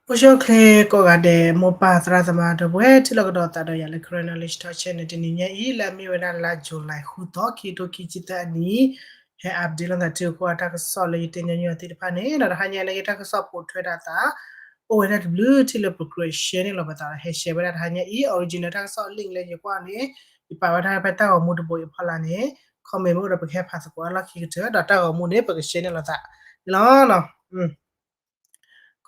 အိၣ်ဆူၣ်အိၣ်ချ့ကိးဂၤဒဲး မိၢ်ပၢ်သရၣ်သမါဒီပုၢ်ဝဲၢ် ထံၣ်လိာ်ကဒီးသးဒီးယၤလၢ Karen Knowledge Talk Channel န့ၣ် တနံၤညါအံၤ လၢအမ့ၢ်ဝဲဒၣ်လါ July ဃုသီ ခံကထိခံဆံသၢအနံၣ် ဟဲ update လိာ်သးထံဖိကီၢ်ဖိအတၢ်ကစီၣ်လၢယတဲညီနုၢ်အီၤသ့ၣ်တဖၣ်န့ၣ် ဒီးတဟါညါန့ၣ် တၢ်ကစီၣ်ပိာ်ထွဲဒၣ်သး အိၣ်ဝဲဒၣ်တဘျုးထံၣ်လၢပကြၢး share န့ၣ်လီၤပသးဒီး ဟဲ share ဝဲဒၣ်တဟါညါအံၤ original တၢ်ကစီၣ် link လၢယကွၢ်န့ၣ် ယပာ်ဝဲဒၣ်ဖဲတၢ်ဂီၤမူတဘိအံၤအဖီလာ်န့ၣ် comment မ့ၢ်အိၣ်ဒီးပကဟဲဖးသကိးအလီၢ်ခံကတၢၢ် ဒီးတၢ်ဂီၤမူန့ၣ် ပက share န့ၣ်လီၤသးန့ၣ်လီၤ.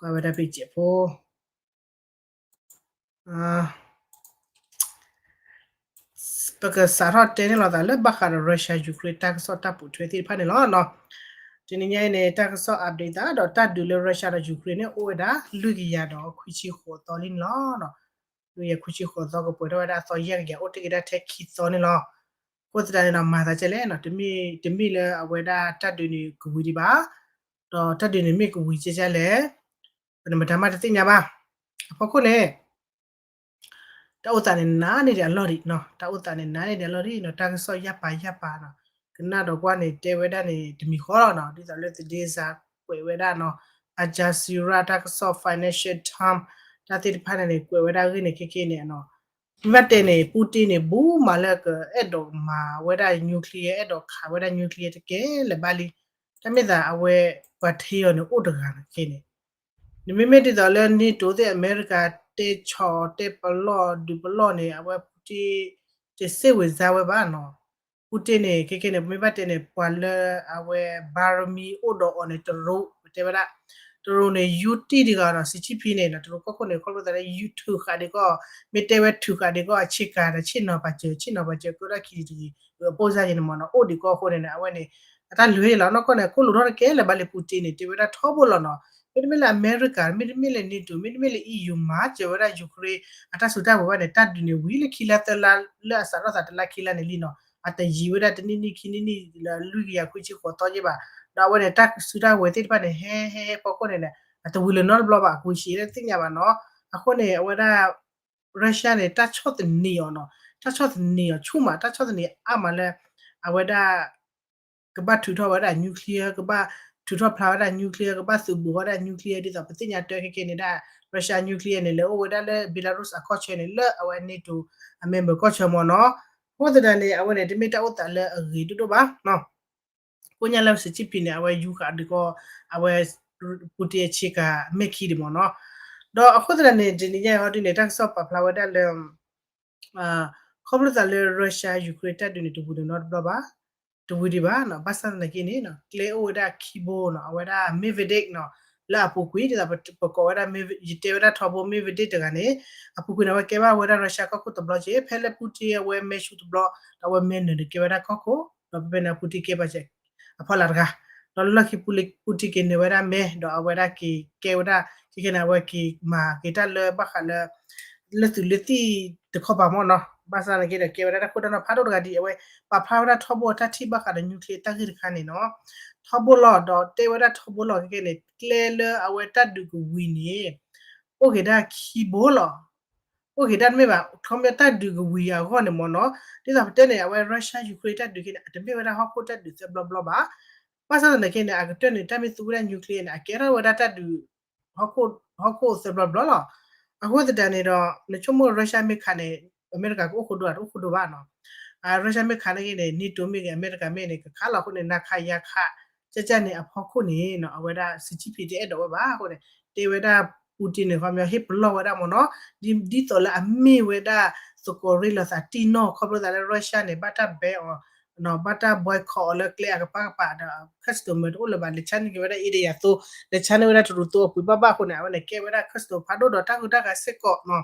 ကွၢ်ဝဲဒၣ် page ဖိ ပကစးထီၣ်တဲန့ၣ်လီၤသးလၢဘၣ်ဃးဒီး Russia Ukraine တၢ်ကစီၣ်တၢ်ပိာ်ထွဲသ့ၣ်တဖၣ်န့ၣ်လီၤ. တနံၤညါအံၤန့ၣ် တၢ်ကစီၣ် update သးဒီးတၢ်ဒုးလၢ Russia ဒီး Ukraine န့ၣ် အိၣ်ဝဲဒၣ် လွံၢ်ကယၤဒီးခွံဆံဃိးသီလံန့ၣ်လီၤ. လွံၢ်ကယၤခွံဆံဃိးသီ ကပှဲၤထီၣ်ဝဲဒၣ်အသီယဲၢ်ကယၤအိၣ်တ့ၢ်က့ၤဒၣ်ထဲခံသီန့ၣ်လီၤ. အဃိသတးန့ၣ်ဒီး မၤသးဒ်လဲၣ်နီၤ တမ့ၢ်လၢအဝဲဒၣ်တၢ်ဒုးန့ၣ်ကဝံၤဒံးဘၣ်, ဒီးတၢ်ဒုးန့ၣ်မ့ၢ်ကဝံၤကဲကဲလဲၣ် ပနမတၤမးတသ့ၣ်ညါဘၣ်. အဖီခိၣ်န့ၣ် တၢ်အိၣ်သးန့ၣ်နးန့ၢ်ဒံးအလီၢ်ဒံးနီၤ, တၢ်အိၣ်သးန့ၣ်နးန့ၢ်ဒံးအလီၢ်ဒံးနီၤ, တၢ်ကစီၣ်ယၢ်ပၤယၢ်ပၤနီၤ, ကနၣ်ဒီးကွၢ်န့ၣ်တဲဝဲဒၣ်န့ၣ် တမံၤဃီလီၤနီၤ, ဒ်သိးလၢ Today's ကွဲးဝဲဒၣ်နီၤ, Al Jazeera တၢ်ကစီၣ် Financial Times တၢ်သ့ၣ်တဖၣ်န့ၣ်န့ၣ် ကွဲးဝဲဒၣ်အဂ့ၢ်န့ၣ် ခဲကနံၣ်န့ၣ်နီၤ, မ့ၢ်ဘၣ်တဲန့ၣ် Putin န့ၣ် ဘူးမးလၢကအဲၣ်ဒိးမၤဝဲဒၣ် nuclear အဲၣ်ဒိးခးဝဲဒၣ် nuclear တကဲလၢၤဘၣ်လံ, တၢ်မ့ၢ်သးအဝဲ ပှၤထံအီၤန့ၣ်အိၣ်တဂၤန့ၣ်ခဲန့ၣ် နမ့မ့ၢ်ဒ်သိးလၢ NATO သ့ၣ် အမဲရကၤ တဲဆီၣ်တဲပလီၢ်ဒုးပလီၢ်န့ၣ် အဝဲ Putin တစ့ၣ်ဝံၤစါဝဲဘၣ်နီၤ, Putin န့ၣ် ခဲကနံၣ်န့ၣ် ပမ့ၢ်ဘၣ်တဲန့ၣ် ပှၤလၢအဝဲ ဘါရမံအိၣ်ဒီးအီၤန့ၣ် တရူး ပတဲဝဲဒၣ်, တရူးန့ၣ် ယူတံၢ်တဂၤနီၤ, စံးဆံဖံန့ၣ်နီၤ, တရူးကီၢ်ခိၣ်န့ၣ် ခီဖျိသးလၢ ယူထုးဃာ်ဒံးကီၢ်, မ့ၢ်တဲဝဲထုးဃာ်ဒံးကီၢ်အဆ့ကၤဒီး ဆ့ၣ်နီၤပာ်စၢၤ ဆ့ၣ်နီၤပာ်စၢၤ ကၢဒၣ်ခံတဂ့ၤ အပိၢ်စါယံၤန့ၣ်မ့ၢ်နီၤ, အိၣ်ဒံးကီၢ်အဃိန့ၣ် အဝဲန့ၣ် အတၢ်လုၢ်ဟ့ၣ်လီၤနီၢ်ကီၢ်န့ၣ် ကိၣ်လိာ်ထီၣ်တကဲလၢၤဘၣ်လံ Putin န့ၣ် တဲဝဲဒၣ်ထီဘိလီၤနီၤ, မ့တမ့ၢ်လၢအမဲရကၤ မ့တမ့ၢ်လၢ NATO မ့တမ့ၢ်လၢ EU မၤစၢၤဝဲဒၣ် Ukraine အတၢ်စုတၢ်ဝဲၤဘၣ်န့ၣ် တၢ်ဒုးန့ၣ်ဝံၤလၢခံလါသၢလါ လၢအစးထီၣ်သးတလါခံလါန့ၣ်လံနီၤ, အတယံာ်ဝဲဒၣ်တနံၣ်နံၣ်ခံနံၣ်နံၣ်လၢ လွံၢ်ကယၤခွံဆံဃိးသီယဲၢ်ဘၣ်, ဒီးအဝဲန့ၣ် တၢ်စုတၢ်ဝဲၤသ့ၣ်တဖၣ်န့ၣ် ဟဲဟဲဟဲဖီခိၣ်န့ၣ်န့ၣ် အတဝံၤလၢၤနီတဘျီဘၣ် အကွံာ်ဆံးလၢတသ့ၣ်ညါဘၣ်နီၤ, အဃိန့ၣ် အဝဲဒၣ် Russia န့ၣ် တၢ်ဆီၣ်သနံးအီၤနီၤ, တၢ်ဆီၣ်သနံးအီၤဆူၣ်မး တၢ်ဆီၣ်သနံးအါမးလၢ အဝဲဒၣ် ကဘၣ်ထုးထီၣ်ဝဲဒၣ် nuclear ကဘၣ်ထုးထီၣ်ဖျါဝဲဒၣ် nuclear ကဘၣ်သုးဘူးဝဲဒၣ် nuclear ဒ်သိးပသ့ၣ်ညါတၢ်ခဲကနံၣ်န့ၣ်ဒၣ် Russia nuclear န့ၣ် လဲၤအိၣ်ဝဲဒၣ်လၢ Belarus အကီၢ်ဆၢန့ၣ် လၢအဝဲ NATO အ member ကီၢ်ဆၢမ့ၢ်နီၤ, အဃိသတးန့ၣ် အဝဲန့ၣ် တမ့ၢ်တၢ်အိၣ်သးလၢအဂ့ၤဒိၣ်ဒိၣ်ဘၣ် ကိညါလၢ Xi Jinping န့ၣ် အဝဲယူဃာ်ဒံးကီၢ် အဝဲ Putin အဆ့ကၤမဲာ်ခံဒံးမ့ၢ်နီၤ, ဒီးအဃိသတးန့ၣ် တနံၤညါအံၤဟီဒုန့ၣ် တၢ်ကစီၣ်ပာ်ဖျါဝဲဒၣ်လၢ ခီဖျိသးလၢ Russia Ukraine တၢ်ဒုးန့ၣ် တဝံၤလၢၤနီတဘျီဘၣ်, တဝံၤဒံးဘၣ်နီၤ, ဘၣ်ဆၣ်သနာ်က့န့ၣ် ကျဲအိၣ်ဝဲဒၣ်ခံဘိနီၤ, အဝဲဒၣ် Medvedev နီၤ, လၢအပူၤကွံာ် ဒ်သိးပကိးဝဲဒၣ် ယတဲဝဲဒၣ်ထီဘိ Medvedev တဂၤန့ၣ် အပူၤကွံာ်န့ၣ် အဝဲကဲဘၣ်ဝဲဒၣ် Russia ကီၢ်ခိၣ်တဘျီက့ၤ ဖဲလၢ Putin အဝဲမဲဆူတဘျီ ဒီးအဝဲမဲနုာ်န့ၣ်ကဲဝဲဒၣ်ကီၢ်ခိၣ်, ဒီးဖဲဖဲန့ၣ် Putin ကဲဘၣ်စဲး အဖီလာ်တဂၤ, ဒီးလၢလီၢ်ခံ Putin က့ၤနုာ်ဝဲဒၣ်မဲ ဒီးအဝဲဒၣ်က့ၤကဲဝဲဒၣ် ခဲကနံၣ်န့ၣ် အဝဲက့ၤမၤက့ၤတၢ်လၢဘၣ်ဃးလၢ လၢသုးလၢသံၣ်တခီပၤမ့ၢ်နီၤ, ဘၣ်ဆၣ်သနာ်က့ဒီး ကဲဝဲဒၣ်တၢ်ခိၣ်တၢ်နၢ်ဖးဒိၣ်တဂၤဒ်အံၤ အဝဲပာ်ဖျါဝဲဒၣ်ထီဘိအတၢ်ထံၣ်ဘၣ်ဃးဒီး nuclear တၢ်ဂ့ၢ်တခါန့ၣ်နီၤ, ထီဘိလီၤ ဒီးတဲဝဲဒၣ်ထီဘိလီၤ ခဲကနံၣ်န့ၣ် ကျဲလၢအဝဲတၢ်ဒုးကဝံၤန့ၣ် အိၣ်က့ၤဒၣ်ခံဘိလီၤ. အိၣ်က့ၤဒၣ်တမ့ၢ်ဘၣ် ခီပညီတၢ်ဒုးကဝံၤအဂီၢ်န့ၣ်မ့ၢ်နီၤ, ဒ်သိးပတဲန့ၣ် အဝဲ Russia Ukraine တၢ်ဒုးက့ၤန့ၣ် အတမ့ၢ်ဝဲဒၣ်ဟီၣ်ခိၣ်တၢ်ဒုးသၢဘျီဘျီဘၣ်, ဘၣ်ဆၣ်သနာ်က့န့ၣ် အကတၢၢ်န့ၣ် တၢ်မ့ၢ်သူဝဲဒၣ် nuclear န့ၣ် အကဲထီၣ်ဝဲဒၣ်တၢ်ဒုး ဟီၣ်ခိၣ်သၢဘျီဘျီလီၤ. အဃိသတးန့ၣ်ဒီး နဆိကမိၣ် Russia မ့ၢ်ခးန့ၣ် အမဲရကၤကအိၣ်ဃိဒိၣ်တအိၣ်ဃိဒိၣ်ဘၣ်နီၤ, Russia မ့ၢ်ခးန့ၣ်က့န့ၣ် NATO မ့ၢ်ဂ့ၤ အမဲရကၤမ့ၢ်န့ၣ် ကခးလီၤအဃိန့ၣ် နၤခးယၤခး ကၢ်ကၢ်န့ၣ်အဖီခိၣ်န့ၣ်နီၤ အဝဲဒၣ် Xi Jinping တအဲၣ်ဒိးဝဲဘၣ်အဃိန့ၣ် တဲဝဲဒၣ် Putin န့ၣ် ခီပညီဟ့ၣ်ပလီၢ်ဝဲဒၣ်မ့ၢ်နီၤ, ဒ်သိးလၢအမ့ၢ်ဝဲဒၣ် သကိးရ့လိာ်သးတံၢ်နီၢ် ခီဖျိသးလၢ Russia န့ၣ် ဘၣ်တၢ် ban အီၤ ဘၣ်တၢ် boycott အီၤလၢကျဲအကပၤကပၤဒီး customer တအိၣ်လၢၤဘၣ် လဲၤဆါန့ၢ်က့ၤဝဲဒၣ် အ့ဒယၤသိ လဲၤဆါန့ၢ်ဝဲဒၣ်တရူးသိအပှ့ၤဘၣ်ဘၣ်အဃိန့ၣ် အဝဲန့ၣ်ကဲဝဲဒၣ် customer ဖးဒိၣ်ဒီးတၢ်ဂုၤတၢ်ဂၤစ့ၢ်ကီးနီၤ,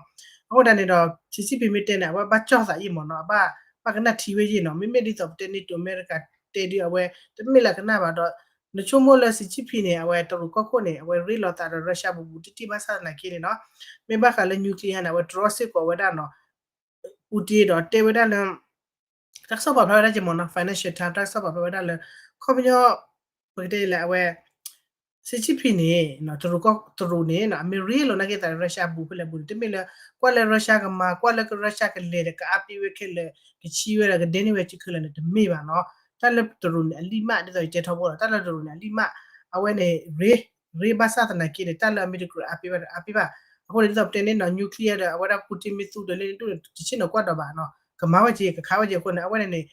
အဃိသတးန့ၣ်ဒီး Xi Jinping မ့ၢ်တဲန့ၣ် အဝဲဘၣ်ကၠီၣ်သးယံာ်မ့ၢ်နီၤ အဘၣ် ဘၣ်ကနၣ်ထံဝဲယံာ်နီၤ မ့မ့ၢ်ဒ်သိးပတဲ NATO အမဲရကၤတဲဒ်အဝဲ တမ့ၢ်လၢကနၣ်ဘၣ်ဒီး နဆိကမိၣ်လၢ Xi Jinping န့ၣ် အဝဲတရူးကီၢ်ခိၣ်န့ၣ် အဝဲရ့လိာ်သးဒီး Russia ဘူးဘူးတံၢ်တံၢ် ဘၣ်ဆၣ်သနာ်က့န့ၣ်နီၤ မ့ၢ်ဘၣ်ဃးလၢ nuclear န့ၣ် အဝဲတြီစ့ၢ်ကီးဝဲဒၣ်နီၤ Putin ဒီးတဲဝဲဒၣ်လၢ တၢ်ကစီၣ်ပာ်ဖျါဝဲဒၣ်က့မ့ၢ်နီၤ Financial Times တၢ်ကစီၣ်ပာ်ဖျါဝဲဒၣ်လၢ ခီပညီ ပကတဲလၢအဝဲ Xi Jinping န့ၣ် တရူးကီၢ် တရူးန့ၣ် အမ့ၢ်ရ့လိာ်နာ်က့သးလၢ Russia ဘူးဖဲလဲၣ်ဘူးန့ၣ် တမ့ၢ်လၢ ကွၢ်လၢ Russia ကမၤ ကွၢ်လၢက Russia ကလဲၤဒီး ကအါပ့ၤဝဲခဲလၢာ် ကဆံဝဲဒီး ကဒဲန့ၢ်ဝဲစုခဲလၢာ်န့ၣ် တမ့ၢ်ဘၣ်နီၤ တၢ်လၢတရူးန့ၣ် အလံၢ်မး ဒ်သိးယတဲထီဘိလီၤ တၢ်လၢတရူးန့ၣ် အလံၢ်မး အဝဲန့ၣ် ရ့ ရ့ဘၣ်ဆၣ်သနာ်က့န့ၣ် တၢ်လၢအမ့ၢ်တကြၢးအါပ့ဘၣ်ဒီးအါပ့ဘၣ်. အဃိန့ၣ် ဒ်သိးပတဲန့ၣ်နီၤ nuclear ဒီး အဝဲဒၣ် Putin မ့ၢ်သူဒီးလ့န့ၣ်ဒိၣ်န့ၣ် တဆ့ၣ်နီၤကွၢ်ဒီးဘၣ်နီၤ ကမၤဝဲက့ၤ ကခးဝဲက့ၤအဃိန့ၣ် အဝဲန့ၣ်န့ၣ်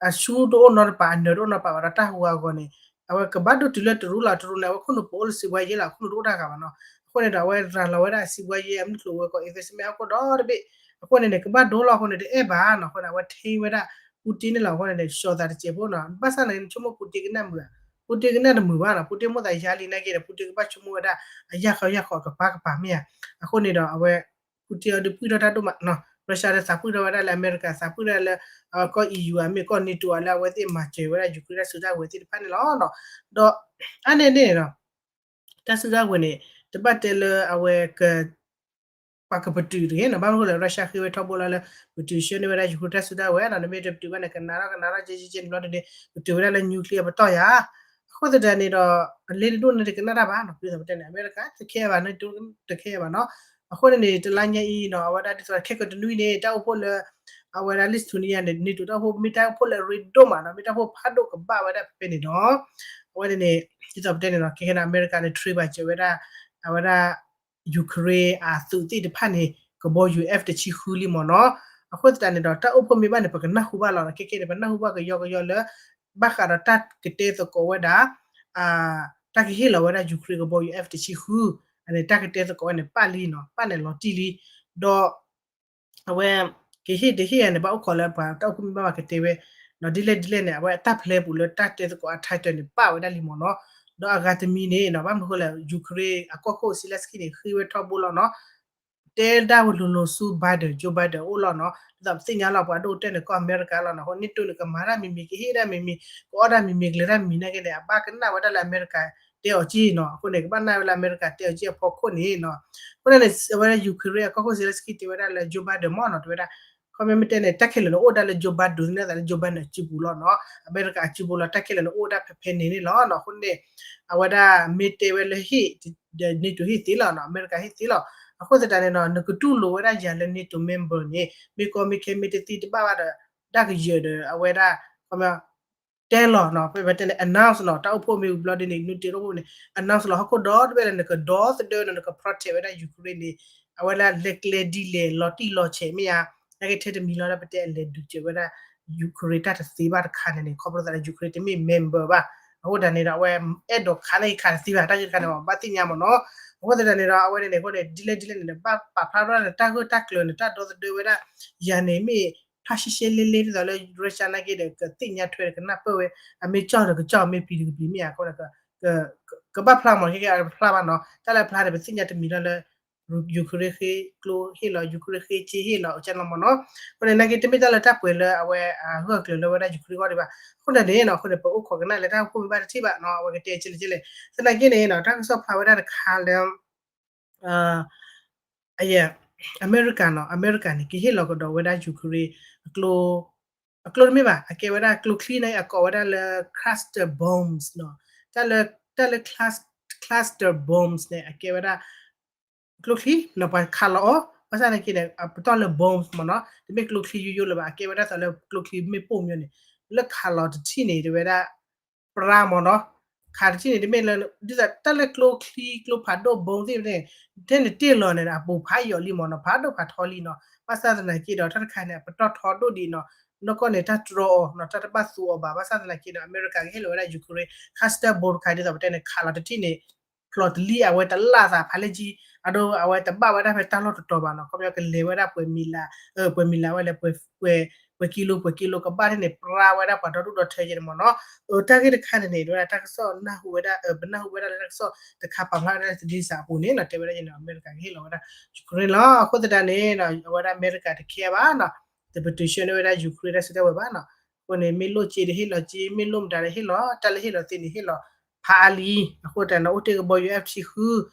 အဆူတအိၣ်နီတပၤ အနၢၤတအိၣ်နီတပၤဘၣ်ဒီး တၢ်ဟူးအဂီၤန့ၣ် အဝဲကဘၣ်ဒိၣ်တုၤလၢတရူးလီၤ တရူးန့ၣ် အဝဲခိၣ်နူာ်ပအိၣ်လၢစံးဘှါယဲလီၤ အခိၣ်နူာ်တအိၣ်တၢ်ဂၤဘၣ်နီၤ. အဃိန့ၣ်ဒီး အဝဲရၤလီၤဝဲဒၣ်အစံးဘှါယဲ အမုၢ်ကျိၤဝဲၤကွာ် investment ဟီၣ်ခိၣ်ဒီတဘ့ၣ်. အဃိန့ၣ်န့ၣ် ကဘၣ်ဒိလီၤအဃိန့ၣ် တအဲၣ်ဘၣ်နီၤ. အဃိန့ၣ် အဝဲထံဝဲဒၣ် Putin န့ၣ်လီၤ. အဃိန့ၣ်န့ၣ် လျှီၤသးတစဲးဖိနီၤ ဘၣ်ဆၣ်န့ၣ် နဆိကမိၣ် Putin ကနၣ်မုာ်ဧါ. Putin ကနၣ်တမုာ်ဘၣ်နီၤ Putin မိၣ်သးယါလံနာ်က့ဒီး Putin ကဘၣ်ဆိကမိၣ်ဝဲဒၣ် အယၢ်ဃီယၢ်ဃီအကပၤကပၤမ့ၢ်ဧါ. အဃိန့ၣ်ဒီး အဝဲ Putin အီၤဒုးပှံၢ်ထီၣ်တၢ်ဒိၣ်မးနီၤ Russia ဒီးသးပှံၢ်ထီၣ်ဝဲဒၣ်လၢအမဲရကၤ သးပှံၢ်ထီၣ်လၢ ကီၢ် E U ဧါ မ့ၢ်ကီၢ် NATO ဧါ လၢအဝဲသ့ၣ်မၤစၢၤဝဲဒၣ် Ukraine တၢ်စုတၢ်ဝဲၤသ့ၣ်တဖၣ်န့ၣ်လီၤ. ဒီး အါန့ၢ်န့ၣ်နီၤ တၢ်စုတၢ်ဝဲၤန့ၣ် တဘၣ်တဲလၢအဝဲက ပှၤကပတုာ်တဂ့ၤနီၤ ဘၣ်မနုၤဃိလဲၣ် Russia ဃ့ဝဲထီဘိလီၤလၢ ပတုာ်ဆှၢန့ၢ်ဝဲဒၣ် Ukraine တၢ်စုတၢ်ဝဲၤနီၤ နမ့ၢ်တပတုာ်ဘၣ်န့ၣ် ကနးထီၣ်ကနးထီၣ်ကဲကဲကဲန့ၣ်ဘျီဒ်န့ၣ် ကတုာ်ဝဲဒၣ်လၢ nuclear ပတီၢ်ယၤ. အဃိသတးန့ၣ်ဒီး အလ့တဒိၣ်န့ၣ်တကနၣ်တၢ်ဘၣ်နီၤ ဒ်သိးပတဲန့ၣ် အမဲရကၤတခဲဘၣ် NATO တခဲဘၣ်နီၤ. အဃိန့ၣ်န့ၣ် တလါညါအံၤနီၤ အဝဲဒၣ်ဒ်သိးခဲကတနွံန့ၣ် တၢ်အိၣ်ဖှိၣ်လၢ အဝဲဒၣ် Lithuania န့ၣ် NATO တၢ်အိၣ်ဖှိၣ် မ့ၢ်တၢ်အိၣ်ဖှိၣ်လၢအရ့ဒိၣ်မးနီၤ မ့ၢ်တၢ်အိၣ်ဖှိၣ်ဖးဒိၣ်ကဘၣ်ဝဲဒၣ်ဖဲဖဲန့ၣ်နီၤ. အဝဲန့ၣ်န့ၣ် ဒ်သိးပတဲန့ၣ်နီၤ ခဲခဲန့ၣ် အမဲရကၤန့ၣ် train ဘၣ်စၢၤဝဲဒၣ် အဝဲဒၣ် Ukraine အသုးသ့ၣ်တဖၣ်န့ၣ် ကဘီ ယူၣ် F တဆံဃုလံမ့ၢ်နီၤ. အဃိသတးန့ၣ်ဒီး တၢ်အိၣ်ဖှိၣ်မ့ၢ်ဘၣ်န့ၣ် ပကနၢ်ဟူဘၣ်လီၤနီၤ ခဲခဲန့ၣ် ပနၢ်ဟူဘၣ်ကယီကယီလၢ ဘၣ်ဃးဒီးတၢ်ကတဲသကိးဝဲဒၣ် တၢ်ကဟ့ၣ်လီၤဝဲဒၣ် Ukraine ကဘီယူၤ F တဆံဃု အန့ၣ် တၢ်ကတဲသကိးဝဲန့ၣ် ပၣ်လံနီၤ ပၣ်န့ၣ်လီၤတံၢ်လံ. ဒီး အဝဲ ကဟ့ၣ်တဟ့ၣ်န့ၣ် ဘၣ်အိၣ်ခိးလၢပှၤတၢ်အိၣ်ဖှိၣ်မ့ၢ်ဘၣ်ဘၣ်ကတဲဝဲ ဒီးဒ်လဲၣ်ဒ်လဲၣ်န့ၣ် အဝဲအတၢ်ဖျဲပူၤလၢတၢ်တဲသကိးအ title န့ၣ် ပၣ်ဝဲဒၣ်လံမ့ၢ်နီၤ. ဒီးအဂၤတမံၤန့ၣ်နီၤ ဘၣ်မနုၤဃိလဲၣ် Ukraine အကီၢ်ခိၣ် Zelenskyy န့ၣ် ဃ့ဝဲထီဘိလီၤနီၤ တဲဒၣ်ဝဲလိၤလိၤဆူ Biden, Joe Biden အအိၣ်လီၤနီၤ. ဒ်သိးပသ့ၣ်ညါလီၤ ပှၤဒိၣ်ကတၢၢ်န့ၣ် ကီၢ်အမဲရကၤလီၤနီၤ. အဃိ NATO န့ၣ် ကမၤတၢ်မံၤမံၤ ကဟ့ၣ်တၢ်မံၤမံၤ ကအီၣ်တၢ်မံၤမံၤ ကလဲၤတၢ်မံၤမံၤနာ်က့န့ၣ် အဘၣ်ကနၣ်ဝဲဒၣ်လၢအမဲရကၤတဲအီၤက့နီၤ. အဃိန့ၣ် ကဘၣ်နာ်ဝဲလၢအမဲရကၤတဲအီၤက့အဖီခိၣ်န့ၣ်နီၤ. အဃိန့ၣ် အဝဲဒၣ် Ukraine အကီၢ်ခိၣ် Zelenskyy တဲဝဲဒၣ်လၢ Joe Biden မ့ၢ်နီၤ တဲဝဲဒၣ် ခီပညီမ့ၢ်တဲန့ၣ် တၢ်ခဲလၢာ်န့ၣ်အိၣ်ဝဲဒၣ်လၢ Joe Biden စုပူၤလီၤနီၤ. အမဲရကၤန့ၣ် အစုပူၤလီၤနီၤ အမဲရကၤအစုပူၤလီၤ တၢ်ခဲလၢာ်န့ၣ်အိၣ်ဝဲဒၣ်ဖဲဖဲန့ၣ်န့ၣ်လီၤနီၤ. အဃိန့ၣ် အဝဲဒၣ်မ့ၢ်တဲဝဲလၢဟ့ၣ် NATO ဟ့ၣ်သ့လီၤနီၤ အမဲရကၤဟ့ၣ်သ့လီၤ. အဃိသတးန့ၣ်နီၤ နကတူၢ်လိာ်ဝဲဒၣ်ယၤလၢ NATO member န့ၣ် မ့ၢ်ကီမ့ၢ်ခဲမ့ၢ်တသ့တဘၣ်ဘၣ်ဒီး ဒၣ်ကယၢၤဒီး အဝဲဒၣ် ခီပညီ တဲလီၤနီၤ ပတဲန့ၣ် announce နီၤ တၢ်အိၣ်ဖှိၣ်မ့ၢ်ဝံၤဘျီဒ်န့ၣ် NATO တၢ်အိၣ်ဖှိၣ်န့ၣ် announce လီၤ ဟီၣ်ခိၣ်ဒီတဘ့ၣ်လၢနကဒီသဒၢနီၤ နက protect ဝဲဒၣ် Ukraine န့ၣ် အဝဲဒၣ်လဲၤကျဲဒ်လဲၣ် လီၤတံၢ်လီၤဆဲးမ့ၢ်ဧါ. နာ်က့ထဲတမံၤလီၤ လၢပတဲအလဲၤဒုးစၢၤဝဲဒၣ် Ukraine တၢ်တသ့ဘၣ်တခါန့ၣ်န့ၣ် ခီဖျိသးလၢ Ukraine တမ့ၢ် member ဘၣ်. အဃိသတးန့ၣ်ဒီး အဝဲအဲၣ်ဒိးခးန့ၢ်ခးတသ့ဘၣ် တၢ်ဂ့ၢ်တခါန့ၣ် ဘၣ်သ့ၣ်ညါမ့ၢ်နီၤ. အဃိသတးန့ၣ်ဒီး အဝဲန့ၣ်န့ၣ် အဃိန့ၣ် ဒ်လဲၣ်ဒ်လဲၣ်န့ၣ် နဘၣ်ပာ်ဖျါထီၣ်နတၢ်ဂၢၢ်တၢ်ကျၢၤ နတၢ်ဒီသဒၢဝဲဒၣ် ယၤန့ၣ်မ့ၢ် ဖျါရှဲရှဲလ့လ့ ဒ်သိးလၢ Russia နာ်က့ဒီး ကသ့ၣ်ညါထွဲဒီးကနၢ်ပၢၢ်ဝဲ အမ့ၢ်ကၠီၣ်ဒီးကကၠီၣ် မ့ၢ်ပျံၤဒီးကပျံၤမ့ၢ်ဧါ အဃိန့ၣ် ကဘၣ်ဖျါမ့ၢ် ခဲကဲအဖျါဘၣ်နီၤ တၢ်လၢအဖျါန့ၣ် ပသ့ၣ်ညါတမံၤလီၤလၢ Ukraine ဃ့ကျိဟ့ၣ်လီၤ Ukraine ဃ့က့ဟ့ၣ်လီၤ အကၢ်နီၢ်မ့ၢ်နီၤ. အဃိန့ၣ် နာ်က့တမ့ၢ်တၢ်လၢတၢ်ပှဲၤလၢအဝဲအဂၢၢ်အကျၢၤလၢဝဲဒၣ် Ukraine အဂီၢ်ဒံးဘၣ်. အဃိန့ၣ်န့ၣ်နီၤ အဃိန့ၣ် ပအိၣ်ခိးကနၣ်လၢတၢ်အိၣ်ဖှိၣ်မ့ၢ်ဘၣ်တထံၣ်ဘၣ်နီၤ အဝဲကတဲကဲလဲၣ်ကဲလဲၣ် သနာ်က့န့ၣ်နီၤ တၢ်ကစီၣ်ဖျါဝဲဒၣ်တခါလၢ အယဲၢ် အမဲရကၤနီၤ အမဲရကၤန့ၣ် ကဟ့ၣ်လီၤကဒီးဝဲဒၣ် Ukraine အကျိ အကျိတမ့ၢ်ဘၣ် အကဲဝဲဒၣ်ကျိချံန့ၣ် အကိးဝဲဒၣ်လၢ cluster bombs နီၤ တၢ်လၢ တၢ်လၢ cluster bombs န့ၣ် အကဲဝဲဒၣ် ကျိချံနီၤ ပှၤခးလီၤအီၤ ဘၣ်ဆၣ်သနာ်က့န့ၣ် အပတီၢ်လၢ bombs မ့ၢ်နီၤ တမ့ၢ်ကျိချံယိယိလၢၤဘၣ် အကဲဝဲဒၣ်သိးလၢကျိချံမ့ၣ်ပိၢ်မ့ၢ်န့ၣ် လၢခးလီၤတထံၣ်န့ၣ် တဲဝဲဒၣ် ပြါမ့ၢ်နီၤ ခးတထံၣ်န့ၣ် တမ့ၢ်လၢ ဒ်သိးတၢ်လၢကျိချံကျိဖးဒိၣ် bomb သ့ၣ်န့ၣ် ထဲန့ၣ်တ့ၢ်လီၤန့ၣ် အပူၤဖးယိာ်လံမ့ၢ်နီၤ ဖးဒိၣ်ဖးထီလံနီၤ ဘၣ်ဆၣ်သနာ်က့ဒီး တၢ်တခါန့ၣ် အပတီၢ်ထီဒိၣ်ဒံးနီၤ နီၢ်ကီၢ်န့ၣ် တၢ်တြီအီၤနီၤ တၢ်တဘၣ်သူအီၤဘၣ် ဘၣ်ဆၣ်သနာ်က့ဒီး အမဲရကၤကဟ့ၣ်လီၤဝဲဒၣ် Ukraine cluster bomb တခါ ဒ်သိးပတဲန့ၣ် ခးလီၤတထံၣ်န့ၣ် ဖျိးတလံၢ်အဝဲတလၢ်သးဖးလဲၢ်ကံ အဒိ အဝဲတဘၣ်ဝဲဒၣ်ဖဲတၢ်လီၢ်တတီၤဘၣ်နီၤ ခီပညီကလဲၤဝဲဒၣ်ပှဲၤမံၤလၢ် ပှဲၤမံၤလၢ်ဝဲလဲၣ် ပှဲၤကံလိ ပှဲၤကံလိ ကဘၣ်ထဲန့ၣ် ပြါဝဲဒၣ်ပှၤဒီဒူၣ်ဒီထၢကဲန့ၣ်မ့ၢ်နီၤ တၢ်ဂ့ၢ်တခါန့ၣ်န့ၣ် ဝဲဒၣ်တၢ်ကစီၣ်နၢ်ဟူဝဲဒၣ် ပနၢ်ဟူဝဲဒၣ်လၢတၢ်ကစီၣ်တခါပာ်ဖျါဝဲဒၣ်လၢသဒံစးအပူၤန့ၣ်နီၤ တဲဝဲဒၣ်န့ၣ် အမဲရကၤကဟ့ၣ်လီၤဝဲဒၣ် Ukraine လီၤ အဃိသတးန့ၣ် အဝဲဒၣ်အမဲရကၤတခဲဘၣ်နီၤ တပတုာ်ဆှၢန့ၢ်ဝဲဒၣ် Ukraine တၢ်စုတၢ်ဝဲၤဘၣ်နီၤ အဃိန့ၣ် မ့ၢ်လိၣ်စ့တဟ့ၣ်လီၤစ့ မ့ၢ်လိၣ်မတၤတဟ့ၣ်လီၤ တၢ်လၢဟ့ၣ်လီၤသ့န့ၣ် ဟ့ၣ်လီၤဖးအါလံ အဃိတးန့ၣ် အိၣ်တ့ၢ်ကဘီယူၤ F တဆံဃု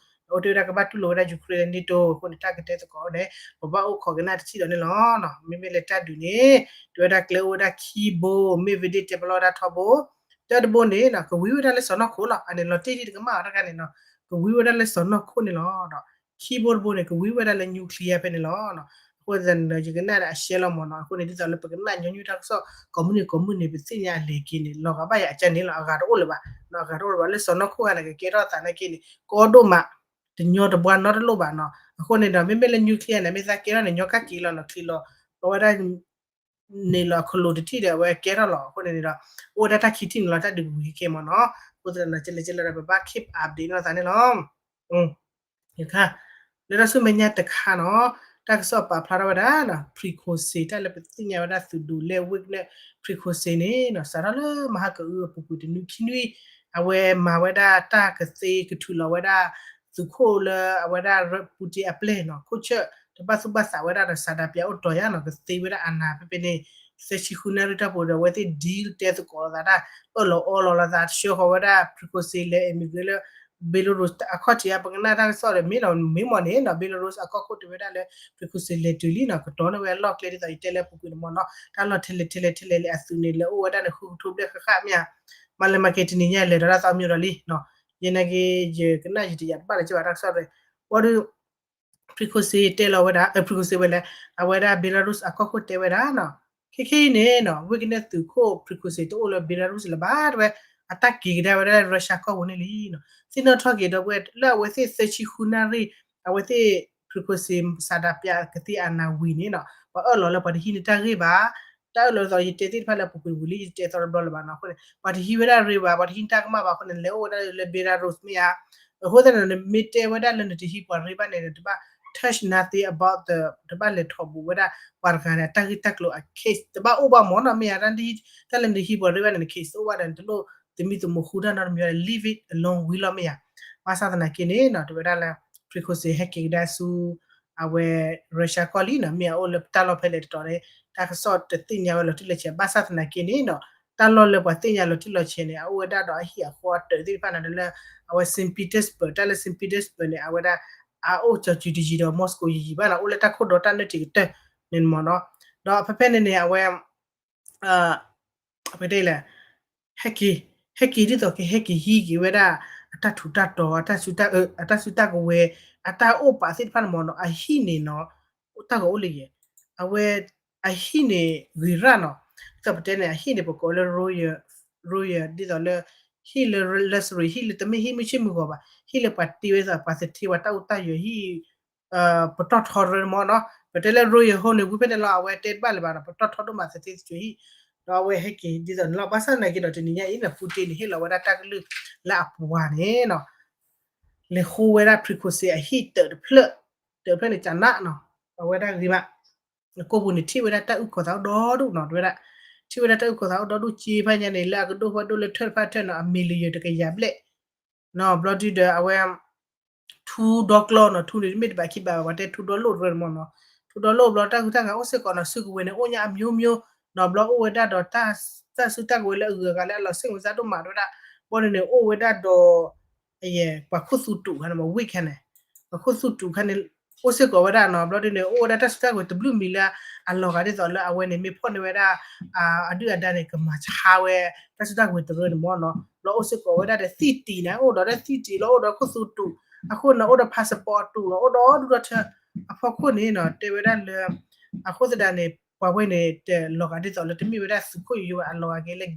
အိၣ်တ့ၢ်ဝဲဒၣ်ကဘၣ်တူၢ်လိာ်ဝဲဒၣ် Ukraine လၢ NATO အဃိန့ၣ် တၢ်ကတဲသကိးန့ၣ် ပဘၣ်အိၣ်ခိးကနၣ်တထံၣ်ဒီးန့ၣ်လီၤ မ့မ့ၢ်လၢတၢ်ဒုးန့ၣ် တဲဝဲဒၣ်ကျဲအိၣ်ဝဲဒၣ်ခံဘိ မ့ၢ်ဝ့ၤဒ့ၣ်တဲပလီၢ်ဝဲဒၣ်ထီဘိ တၢ်တဘိန့ၣ် ကဝံဝဲဒၣ်လၢစီၢ်နီၤခိၣ်လီၤ အန့ၣ်လီၤတ့ၢ်ဒံးတကမၣ်အီၤတခါန့ၣ်နီၤ ကဝံဝဲဒၣ်လၢစီၢ်နီၤခိၣ်န့ၣ်လီၤ ဒီးခံဘိတဘိန့ၣ် ကဝံဝဲဒၣ်လၢ nuclear ဖဲန့ၣ်လီၤ အဃိသတးန့ၣ်ဒီး ယကနၣ်ဒီးအရှဲလီၤမ့ၢ်နီၤ အဃိန့ၣ် ဒ်သိးလၢပကနၣ်ညီနုၢ်တၢ်ကစီၣ် ကိးမုၢ်နံၤကိးမုၢ်နံၤ ပသ့ၣ်ညါအလဲၤက့ၤန့ၣ် လီၤဂာ်ဘၣ်ယၤအကၢ်န့ၣ်လီၤ အဂၤတအိၣ်လၢၤဘၣ် အဂၤတအိၣ်လၢၤဘၣ် လၢစီၢ်နီၤခိၣ်ဂၤန့ၣ် ကကဲထီၣ်သးနာ်က့န့ၣ် ကီဒိၣ်မး, တညီတဘှါနီတလိၣ်ဘၣ်နီၤ. အဃိန့ၣ်ဒီး မ့မ့ၢ်လၢ nuclear န့ၣ် မ့ၢ်သးကဲထီၣ်န့ၣ် ညီကၣ်က့ၤလီၤနီၤ ချံးလီၤ ပဝဲဒၣ် န့ၣ်လီၤ ခလိာ်တထံၣ်ဒီး အဝဲကဲထီၣ်လီၤ. အဃိန့ၣ်န့ၣ်ဒီး အိၣ်ဝဲဒၣ်တၢ်ခံထံၣ်န့ၣ်လီၤ တၢ်ဒုးကဝံၤခဲမ့ၢ်နီၤ. အဃိသတးဒီး ကလဲၤကလဲၤဒီး ပဘၣ် keep update နီၢ်သးန့ၣ်လီၤ. လၢတၢ်ဆူမဲာ်ညါတခါနီၤ, တၢ်ကစီၣ်ပာ်ဖျါထီၣ်ဝဲဒၣ် Priegozhin တၢ်လၢပသ့ၣ်ညါဝဲဒၣ်သုးဒိးလဲ Wagner Priegozhin န့ၣ်နီၤ စးထီၣ်လၢမဟါကအုအပူၤကွံာ်တနွံခံနွံ အဝဲမၤဝဲဒၣ်တၢ်ကသ့ကထုးလီၤဝဲဒၣ် သုးခိၣ်လၢအဝဲဒၣ် Putin အပျဲၢ်နီၤ ခိၣ်ဆၢၣ် တဘၣ်သူၣ်ဘၣ်သးဝဲဒၣ်ဒီး ဆန္ဒပြ အိၣ်တီၤယါနီၤ ကသ့ဝဲဒၣ်အနၢ်ဖဲဖဲန့ၣ် သၢဆံဃုနၣ်ရံၣ်တၢ်ပူၤဒီး အဝဲသ့ၣ် deal တဲသကိးလိာ်သးတၢ် အၢၣ်လီၤအီလီၤလိာ်သး ဆှၢဃီၤဝဲဒၣ် Priegozhin လဲၤ immigrate လၢ Belarus အခီၣ်ထံး ပကနၣ်တၢ်ကစီၣ်ဒီး မ့ၢ်ဒီးမ့ၢ်မ့ၢ်န့ၣ်နီၤ Belarus အကီၢ်ခိၣ်တဲဝဲဒၣ်လၢ Priegozhin လဲၤတုၤလံနီၤ ကတီၤန့ၢ်ဝဲအလီၢ်ကျဲဒ်သိးယတဲလၢအပူၤကွံာ်န့ၣ်မ့ၢ်နီၤ တၢ်လီၢ်ထဲလဲၣ်ထဲလဲၣ်ထဲလဲၣ်လၢအသုးန့ၣ် လဲၤအိၣ်ဝဲဒၣ်န့ၣ် ဃုကထိဘျဲၣ်ဃၣ်ဃၣ်မ့ၢ်ဧါ မၤလၢမၤက့ၤတနံၤညါလဲၤဒီးတၢ်သီမ့ၢ်ဒီးလံနီၤ ယဲနာ်က့ ယကနၣ်ယတယာ်တဘၣ်လၢၤဘၣ်တၢ်ကစီၣ်ဒီး ဝံၤဒီး Priegozhin တဲလီၤဝဲဒၣ် Priegozhin ဝဲလဲၣ် အဝဲဒၣ် Belarus အကီၢ်ခိၣ်တဲဝဲဒၣ်နီၤ ခဲခဲအံၤန့ၣ်နီၤ Wagner သုးခိၣ် Priegozhin တအိၣ်လၢ Belarus လၢၤဘၣ်တဲဝဲ အတၢ်က့ၤကဒါဝဲဒၣ်လၢ Russia ကီၢ်ပူၤန့ၣ်လံနီၤ သ့ၣ်နီၣ်ထီၣ်က့ၤဒီပုၢ်ဝဲၢ် လၢအဝဲသ့ၣ်သၢဆံဃုနၣ်ရံၣ် အဝဲသ့ၣ် Priegozhin ဆန္ဒပြ ကသ့အနၢ်ဝံၤန့ၣ်နီၤ ပှၤအၢၣ်လီၤလၢပှၤတဟံးန့ၢ်တၢ်ဂ့ၢ်ဘၣ် တၢ်အၢၣ်လီၤဒ်သိးယတဲသ့ၣ်တဖၣ်လၢအပူၤကွံာ်ဝံၤလံ ယတဲသီတဘျီလၢၤဘၣ်နီၤ အဃိန့ၣ် ပှၤတဟံးဝဲဒၣ်ရ့ဘၣ် ပှၤတဟံးတၢ်ကမၣ်ဘၣ်အဃိန့ၣ် လဲၤအိၣ်ဝဲဒၣ်လၢ Belarus မ့ၢ်ဧါ အဃိသတးန့ၣ် မ့ၢ်တဲဝဲဒၣ်လၢနတဟံးပှၤရ့ဘၣ်န့ၣ် တဘၣ် touch nothing about the တဘၣ်လဲၤထီၣ်ဘူးဝဲဒၣ် ပှၤတဂၤန့ၣ် အတၢ်ဂ့ၢ်တၢ်ကျိၤအ case တဘၣ်အိၣ်ဘၣ်မ့ၢ်နီၤ မ့ၢ်ဧါ တၢ်လၢနတဟံးပှၤရ့ဘၣ်န့ၣ် case တအိၣ်ဘၣ်ဒီး နတလိၣ်သမံသမိးဃူတၢ်နီတမံၤ leave it alone ဝံၤလီၤမ့ၢ်ဧါ ဘၣ်ဆၣ်သနာ်က့န့ၣ်နီၤ တဲဝဲဒၣ်လၢ Priegozhin ဟဲက့ၤကဒါဆူ အဝဲ Russia ကီၢ်လံနီၤ မ့ၢ်အအိၣ်လၢတၢ်လီၢ်ဖဲလဲၣ်တတီၤန့ၣ် တၢ်ကစီၣ်တသ့ၣ်ညါဝဲလီၤတံၢ်လီၤဆဲး ဘၣ်ဆၣ်သနာ်က့န့ၣ်နီၤ တၢ်လီၢ်လၢပှၤသ့ၣ်ညါလီၤတံၢ်လီၤဆဲးန့ၣ် အအိၣ်ဝဲဒၣ်ဒီးအဟံၣ်အဃီအတၢၢ်သ့ၣ်တဖၣ်န့ၣ်လၢ အဝဲ Saint Petersburg တၢ်လၢ Saint Petersburg န့ၣ် အဝဲဒၣ် အအိၣ်ကၠီၤစုၤတယံၤဒီး Moscow ယံၤယံၤဘၣ်နီၤ အိၣ်လၢတၢ်ခိၣ်ဒီးတၢ်နၢၣ်ထံးကတၢၢ်န့ၣ်မ့ၢ်နီၤ ဒီးဖဲဖဲန့ၣ်န့ၣ် အဝဲ ပကတဲလဲၣ် ဟဲက့ၤ ဟဲက့ၤဒ်သိးကဟဲက့ၤဟံးက့ၤဝဲဒၣ် အတၢ်ထူးတၢ်တီၤ အတၢ်စုတၢ်ကဝဲၤ အတၢ်အိၣ်ပာ်သ့ၣ်တဖၣ်န့ၣ်မ့ၢ်နီၤ အဟံၣ်န့ၣ်နီၤ တၢ်ဂီၤအိၣ်လၢယဲ အဝဲ အဟံၣ်န့ၣ်ဂ့ၤရၣ်နီၤ ဒ်သိးပတဲန့ၣ် အဟံၣ်န့ၣ် ပကိးလၢ royal royal ဒ်သိးလၢ ဟံၣ်လၢ luxury ဟံၣ်လၢတမ့ၢ်ဟံၣ်မုၢ်ဆ့ၣ်မုၢ်ဂီၤဘၣ် ဟံၣ်လၢပှၤတ့ဝဲဒ်သိး ပှၤသထ့ ပှၤတၢ်အိၣ်တၢ်ယၢၤ ဟံၣ် ပတီၢ်ထီရၢမ့ၢ်နီၤ ပတဲလၢ royal home န့ၣ် ဝံၤဖဲန့ၣ်လီၤ အဝဲတဲတဘၣ်လၢၤဘၣ်နီၤ ပတီၢ်ထီဒိၣ်မးသထ့သကွံာ်ဟံၣ် ဒီးအဝဲဟဲက့ၤဒ်သိးန့ၣ်လီၤ ဘၣ်ဆၣ်သနာ်က့ဒီး တနံၤညါအံၤန့ၣ် Putin န့ၣ် ဟ့ၣ်လီၤဝဲဒၣ်တၢ်ကလုၢ်လၢအပှၤန့ၣ်နီၤ လဲၤဃိဝဲဒၣ် Prigozhin အဟံၣ်တၢးတဖျၢၣ် တၢးတဖျၢၣ်န့ၣ် ကနးနီၤ အဝဲဒၣ်ဂ့ၤမး ကိာ်ပူၤန့ၣ် ထံၣ်ဝဲဒၣ်တၢ်အုၣ်ကီၤသးအိၣ်ဒီဒူၣ်နီၤ တဲဝဲဒၣ် ထံၣ်ဝဲဒၣ်တၢ်အုၣ်ကီၤသးအိၣ်ဒီဒူၣ်က့ဖဲညါန့ၣ် လၢအကဒိၣ်ဖးဒိၣ်လၢထၢၣ်တဖၣ်ထၢၣ်နီၤ အ million တကယၤဘျဲၣ် နီၤ ဘျီဒုဒီးအဝဲ ထူဒီကျီနီၤ ထူန့ၣ်မ့ၢ်တဘးခံဘးဘၣ် ပှၤတဲထူဒီလိၣ်တရၢန့ၣ်မ့ၢ်နီၤ ထူဒီလိၣ်ဘျီတၢ်ဂုၤတၢ်ဂၤအိၣ်စ့ၢ်ကီးနီၤ စုကဝဲၤန့ၣ် အိၣ်ညါအမျိုးမျိုး နီၤ ဘျီအိၣ်ဝဲဒၣ်ဒီး တၢ်စုတၢ်ကဝဲၤလၢအဂုၤအဂၤလၢအလီၤစ့ၢ်ကီးစ့ၢ်ဒိၣ်မး တဲဝဲဒၣ် ဘျီန့ၣ်န့ၣ် အိၣ်ဝဲဒၣ်ဒီး အယဲၢ် ပှၤခိၣ်သူတူာ်ခါန့ၣ်မ့ၢ် ဝံၣ်ခါန့ၣ် ပှၤခိၣ်သူတူာ်ခါန့ၣ် အိၣ်စ့ၢ်ကီးဝဲဒၣ်နီၤ ဘျီဒုန့ၣ် အိၣ်ဝဲဒၣ်တၢ်စုတၢ်ကဝဲၤတဘျုးမံၤလၢအလီၤဂာ်ဒ်သိးလၢအဝဲန့ၣ် မ့ၢ်ဖီၣ်န့ၢ်ဝဲဒၣ် အဒုၣ်အဒါန့ၣ် ကမၤဆါဝဲ တၢ်စုတၢ်ကဝဲၤတရၢန့ၣ်မ့ၢ်နီၤ ဘျီအိၣ်စ့ၢ်ကီးဝဲဒၣ်ဒီးသံၣ်တံၢ်န့ၣ် အိၣ်ဒီးတၢ်သံၣ်တံၢ်လီၤ အိၣ်ဒီးခိၣ်သူတူာ် အဃိန့ၣ် အိၣ်ဒီး passport အတူာ်လီၤ အိၣ်ဒီးဒူၣ်ဒီးထၢ အဖီခိၣ်န့ၣ်နီၤ တဲဝဲဒၣ်လၢ အဃိသတးန့ၣ် ပှၤဝဲန့ၣ် တလီၤဂာ်ဒ်သိးလၢတမ့ၢ်ဝဲဒၣ်သုးခိၣ်ယိယိဘၣ် အလီၤဂာ်က့ၤလၢ